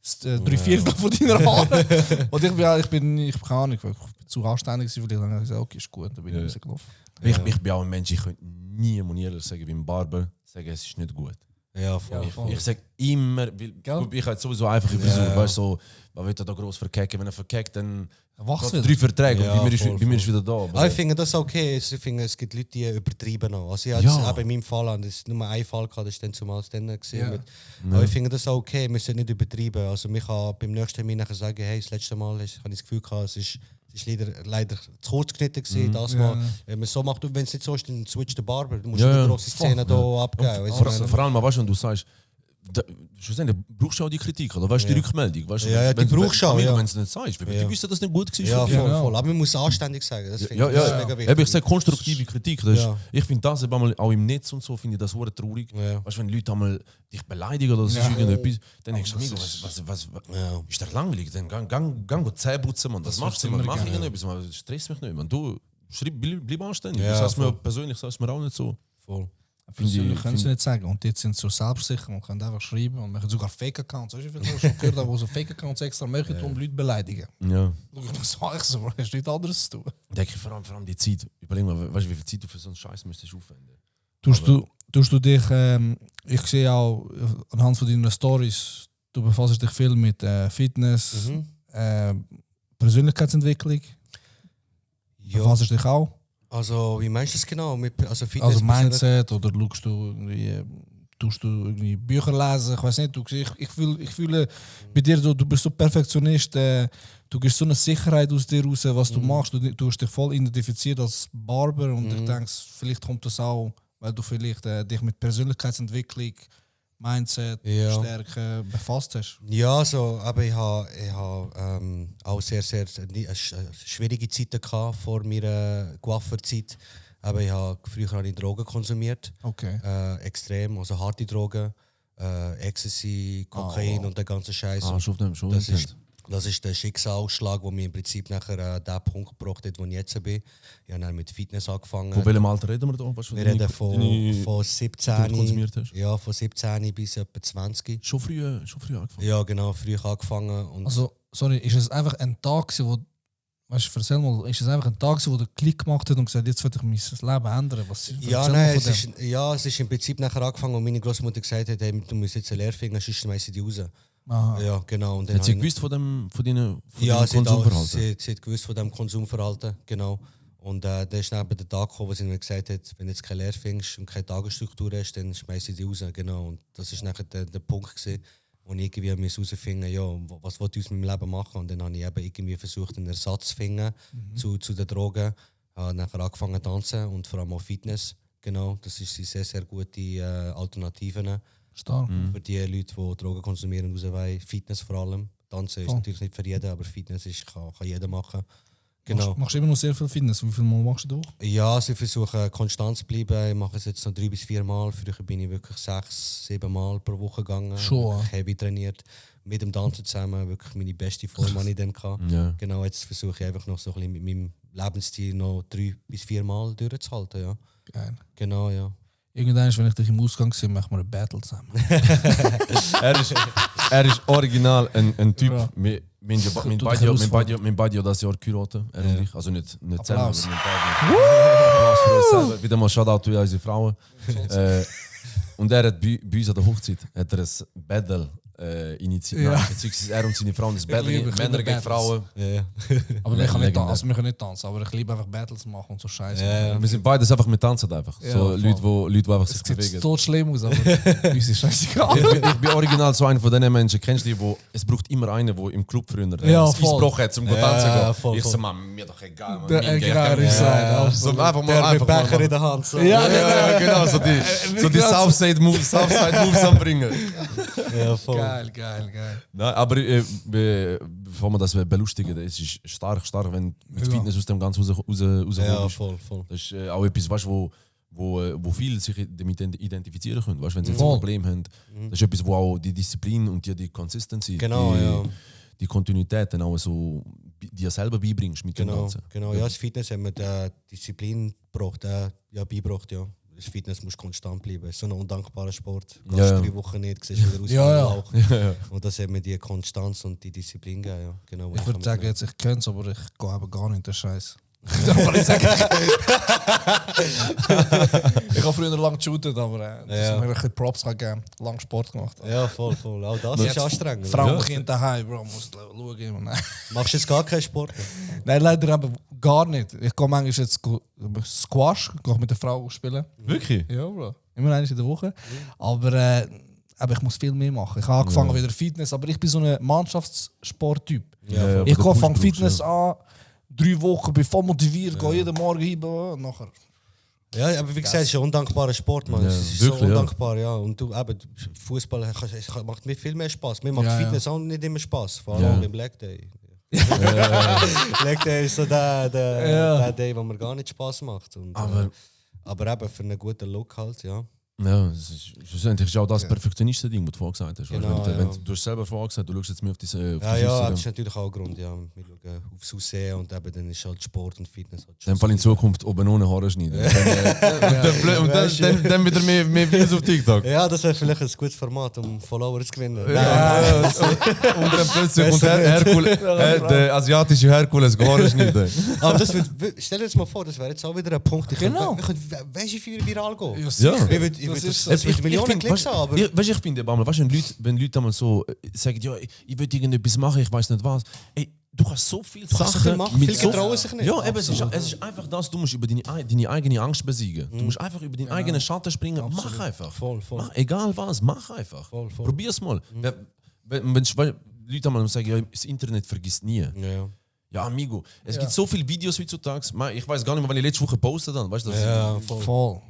3/4 von deiner Haare. Und ich bin keine Ahnung, ich bin zu anständig gewesen, weil ich dann gesagt okay, ist gut, dann bin ich rausgelaufen. Ich bin auch ein Mensch, ich könnte nie ehrlich sagen, beim Barber, sagen, es ist nicht gut. Ja, voll. Ich sage immer, weil ich habe sowieso einfache Frisur, weißt du, so, man will da groß verkecken, wenn er verkeckt, dann Wachs geht wieder. 3 Verträge Ja, und bei mir ist voll. wieder da. Ah, ich finde das okay. Ich finde, es gibt Leute, die übertreiben noch. Also ich Ja. habe in meinem Fall, das ist nur ein Fall gehabt, das war dann zumal gesehen. Ja. Mit. Aber ich finde das okay, wir sollten nicht übertreiben. Also ich kann beim nächsten Termin nachher sagen, hey, das letzte Mal habe ich das Gefühl gehabt, es ist leider zu kurz geschnitten gewesen, das Mal. Wenn man so macht, und wenn es nicht so ist, dann switch den Barber. Du musst Ja, nicht ja. eine grosse Szene hier abgeben. Weißt du, was ich meine? Vor allem, weißt du, wenn du sagst, schlussendlich brauchst du auch die Kritik, oder weißt du, die Rückmeldung. Weißt du, Ja, die brauchst du auch, ja. Wenn es nicht sagst, weil die wissen, dass es nicht gut war. Ja, für dich. voll, Genau. voll. Aber man muss anständig sagen. Das finde Ja, ich das ist ja, mega ja. wichtig. Ich sage konstruktive Kritik. Das ist, Ja. ich finde das eben mal, auch im Netz und so, finde ich das sehr traurig. Ja. Weißt du, wenn Leute einmal dich beleidigen oder so irgendetwas, dann denkst du, amigo, was Ja. ist doch langweilig? Dann gang Zähne putzen, man. Das machst du immer, mach gerne, irgendetwas, man. Stress mich nicht, man. Du, bleib anständig. Ja, das heißt mir voll. persönlich, sagst du mir auch nicht so. Voll. Persönlich können sie nicht sagen. Und jetzt sind sie so selbstsicher und können einfach schreiben und machen sogar Fake-Accounts. Weißt du, wie viel ich schon gehört habe, wo so Fake-Accounts extra machen, um Leute beleidigen. Ja. Das sage ich so, hast du nichts anderes zu tun. Denke ich vor allem die Zeit. Überleg mal, weißt du, wie viel Zeit du für so einen Scheiß müsstest aufwenden? Tust du dich, ich sehe auch anhand von deinen Stories, du befasst dich viel mit Fitness, Persönlichkeitsentwicklung. Ja. Befasst dich auch? Also, wie meinst du das genau? Also, Fitness Also Mindset oder schaust du irgendwie, tust du irgendwie Bücher lesen? Ich weiß nicht, ich fühle bei dir, so, du bist so Perfektionist, du gibst so eine Sicherheit aus dir raus, was du machst. Du hast dich voll identifiziert als Barber und ich denke, vielleicht kommt das auch, weil du vielleicht dich mit Persönlichkeitsentwicklung, Mindset, Ja. Stärke befasst hast. Ja, also, aber ich habe auch sehr schwierige Zeiten gehabt vor meiner Coiffeur-Zeit. Aber ich habe früher Drogen konsumiert, Okay. extrem, also harte Drogen, Ecstasy, Kokain und der ganze Scheiß. Schon Das ist der Schicksalsschlag, der mir im Prinzip nachher den Punkt gebracht hat, wo ich jetzt bin. Ich habe dann mit Fitness angefangen. Von welchem Alter reden wir da? Was Wir reden von die du 17, konsumiert hast? ja, von 17 bis etwa 20. Schon früh angefangen. Ja, genau, früh angefangen. Und Also, sorry, ist es einfach ein Tag, wo, weißt du, erzähl mal, ist es einfach ein Tag, wo der Klick gemacht hat und gesagt, jetzt will ich mein Leben ändern? ja, erzähl mal nein, von es dem. ist im Prinzip nachher angefangen, und meine Großmutter gesagt hat, hey, du musst jetzt eine Lehre finden, sonst schmeiß ich die raus. Aha. Ja, genau. Und dann Hat sie habe ich- gewusst von deinem Ja, Konsumverhalten? sie hat gewusst von diesem Konsumverhalten, genau. Und dann ist dann eben der Tag gekommen, wo sie mir gesagt hat, wenn du jetzt keine Lehre findest und keine Tagesstruktur hast, dann schmeiß ich die raus. Genau. Und das war nachher der Punkt gewesen, wo ich irgendwie herausfinden ja, was will ich aus meinem Leben machen. Und dann habe ich eben irgendwie versucht, einen Ersatz zu finden zu den Drogen. Habe nachher angefangen zu tanzen und vor allem auch Fitness. Genau, das sind sehr, sehr gute Alternativen Stark. für die Leute, die Drogen konsumieren und raus wollen. Fitness vor allem. Tanzen ist Voll. natürlich nicht für jeden, aber Fitness kann jeder machen. Genau. Machst du immer noch sehr viel Fitness? Wie viel Mal machst du durch? Ja, also ich versuche konstant zu bleiben. Ich mache es jetzt noch 3 bis 4 Mal. Früher bin ich wirklich 6, 7 Mal pro Woche gegangen. Schon, Wirklich heavy trainiert. Mit dem Tanzen zusammen. Wirklich meine beste Form habe ich dann gehabt. Ja. Genau, jetzt versuche ich einfach noch so ein bisschen mit meinem Lebensstil noch 3 bis 4 Mal durchzuhalten. Ja. Geil. Genau, ja. Irgendwann, wenn ich dich im Ausgang sehe, machen wir ein Battle zusammen. Er ist original ein Typ. Ja. Wir haben beide das Jahr geheiratet, er und ich. Also nicht zusammen, aber Applaus. wir beide. Applaus für uns selber. Wieder mal Shoutout to unsere Frauen. Und er hat bei uns an der Hochzeit hat er ein Battle initiiert. Ja. Nein, beziehungsweise er und seine Frauen, das Battle, liebe Männer gegen Battles. Frauen. Ja. Aber wir können nicht Legendär. tanzen, also wir können nicht tanzen, aber ich liebe einfach Battles machen und so Scheiße. Wir sind beides einfach mit Tanzen einfach. Ja, so voll. Leute, die einfach Es sich sieht bewegen. tot schlimm aus, aber uns ist scheißegal. Ich bin original so einer von diesen Menschen. Kennst du die, wo es braucht immer einen, der im Club früher Ja, das voll. Eisbruch hat, um Ja, tanzen zu gehen. voll, Ich voll. so, Mann, mir doch egal. Man. Der Egger ist sein. So einfach mal Der mit einfach mal Becher in machen. der Hand. So. Ja, Ja, genau, so die Southside Moves anbringen. Ja, voll. Geil. Nein, aber bevor wir das belustigen, es ist stark, wenn mit Fitness aus dem Ganzen rauskommt. Ja, voll. Das ist auch etwas, weißt, wo viele sich damit identifizieren können. Weißt, wenn sie jetzt ein Problem haben, das ist etwas, wo auch die Disziplin und die Consistency, die Kontinuität dann auch so dir selber beibringst mit dem Ganzen. Genau, ja, das Fitness haben wir die Disziplin beigebracht, ja. Das Fitness muss konstant bleiben. Es ist so ein undankbarer Sport. Du gehst 3 Wochen nicht, siehst wieder aus wie ein Lauch. Und das hat mir die Konstanz und die Disziplin gegeben. Ja. Genau, Ich würde sagen, jetzt, ich könnte es, aber ich gehe eben gar nicht, der Scheiß. Ich habe früher lang geshootet, aber das mir ein bisschen Props gegeben. Lang Sport gemacht. Ja, voll. Auch das ist anstrengend. Frau und Kind daheim, Bro, muss schauen. Immer. Machst du jetzt gar keinen Sport? Nein, leider eben gar nicht. Ich gehe manchmal jetzt Squash, gehe mit der Frau spielen. Wirklich? Ja, Bro. Immer einmal in der Woche. Aber ich muss viel mehr machen. Ich habe angefangen wieder Fitness, aber ich bin so ein Mannschaftssporttyp. Ich gehe von Fitness an, 3 Wochen, bin voll motiviert, gehe jeden Morgen hin, nachher. Ja, aber wie gesagt, es ist ein undankbarer Sport, man. Es ist wirklich, so undankbar, ja. Und du, eben, Fußball macht mir viel mehr Spaß. Mir macht Fitness auch nicht immer Spaß, vor allem beim Leg Day. Leg Day ist so der Day, wo mir gar nicht Spaß macht. Und, aber eben für einen guten Look halt, ja. Ja, schlussendlich ist auch das Perfektionisten-Ding, was du vorher gesagt hast. Genau, du hast selber vorher gesagt, du schaust jetzt mehr auf diese Ja, das ist natürlich auch ein Grund, ja. Wir schauen aufs Aussehen und eben dann ist halt Sport und Fitness halt in dem Fall in Zukunft oben ohne Haare schneiden. Und dann wieder mehr Views auf TikTok. Ja, das wäre vielleicht ein gutes Format, um Follower zu gewinnen. Und dann plötzlich kommt der asiatische Herkules Haare schneiden. Aber das stell dir jetzt mal vor, das wäre jetzt auch wieder ein Punkt. Weißt du, wie viral gehen? Ja. Es wird Millionen Klicks haben, aber... Ich finde, wenn Leute einmal so sagen, ja, ich will irgendetwas machen, ich weiß nicht was. Ey, du hast so viele Sachen machen, viele getrauen sich nicht. Ja, eben, es ist einfach das, du musst über deine eigene Angst besiegen. Du musst einfach über deinen eigenen Schatten springen. Absolut. Mach einfach. Voll. Mach, egal was, mach einfach. Voll. Probier's mal. Wenn Leute einmal sagen, ja, das Internet vergisst nie. Ja, amigo, es gibt so viele Videos heutzutage. Ich weiß gar nicht mehr, wann ich letzte Woche postet habe. Weißt du, Ja, voll.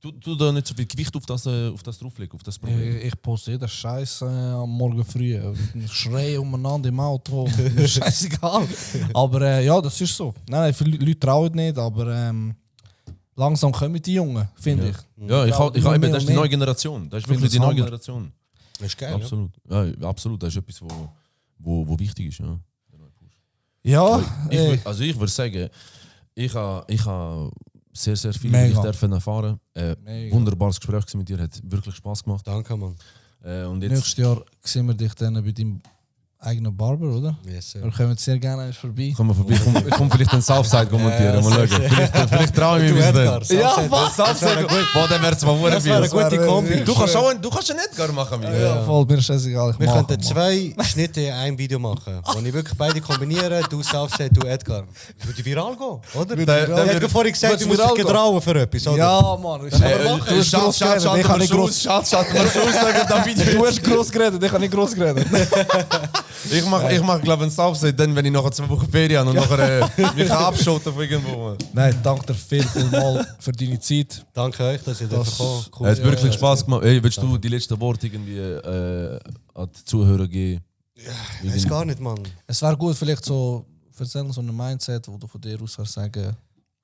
Du da nicht so viel Gewicht auf das drauflegen, auf das Problem. Ich poste jeden Scheiß am Morgen früh. Ich schreie umeinander im Auto. Mir ist scheißegal. Aber ja, das ist so. Nein, viele Leute trauen nicht, aber langsam kommen die Jungen, finde ich. Ja, das ist die neue Generation. Das ist wirklich die neue Generation. Das ist geil, absolut. Ja, absolut. Das ist etwas, wo wichtig ist. Ja. Ich würde sagen, ich habe sehr, sehr viel erfahren. Wunderbares Gespräch mit dir, hat wirklich Spaß gemacht. Danke, Mann. Und jetzt, Nächstes Jahr sehen wir dich dann bei deinem eigenen Barber, oder? Yes, sir. Wir kommen sehr gerne vorbei. kommen wir vorbei. Ich komme vielleicht den Southside kommentieren. Mal schauen. Vielleicht traue ich mich bis dann. Ja, was? Southside? Boah, dann wäre es mal Das wäre eine gute Kombi. Du kannst einen Edgar machen. Ja, voll, mir ist scheißegal. Wir könnten 2 Schnitte in einem Video machen, wo ich wirklich beide kombiniere, du Southside, du Edgar. Würde viral gehen, oder? Ich habe vorhin gesagt, du musst dich getrauen für etwas, oder? Ja, Mann. Du hast groß geredet, ich habe nicht groß geredet. Ich mach glaube ich, einen Southside, dann, wenn ich nachher 2 Wochen Ferien habe und nachher mich abschotten von irgendwo. Nein, danke dir viel mal für deine Zeit. Danke euch, dass ihr da gekommen cool. Es hat wirklich Spaß gemacht. Hey, willst du die letzten Worte irgendwie an die Zuhörer geben? Ich weiß gar nicht, Mann. Es wäre gut, vielleicht so erzählen, so ein Mindset, wo du von dir aus kannst sagen.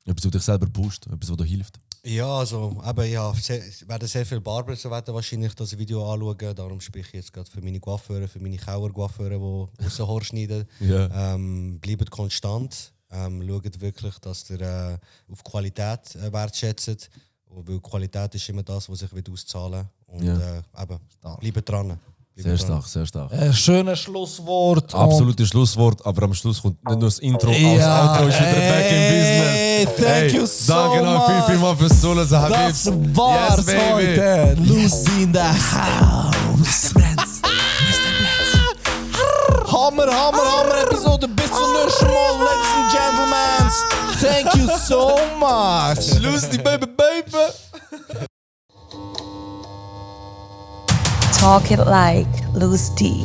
Etwas, was dich selber pusht, etwas, was dir hilft. Ja, also, eben, werden sehr viele Barber so wahrscheinlich das Video anschauen. Darum spreche ich jetzt gerade für meine Coiffeure, für meine Kauer-Coiffeure, die aus den Haar schneiden. Yeah. Bleibt konstant. Schaut wirklich, dass ihr auf Qualität wertschätzt. Weil Qualität ist immer das, was sich auszahlen wird. Und eben, bleibt dran. Sehr stark, sehr stark. Schönes Schlusswort. Absolutes Schlusswort, aber am Schluss kommt nicht nur das Intro, auch das Outro ist wieder back in business. Thank you so danke much. Viel mal fürs Zuhören. Das war's heute. Lucy in the house. Hammer Episode. Bis zum nächsten Mal, ladies and gentlemen. Thank you so much. Lucy, baby. Talk it like Loose D.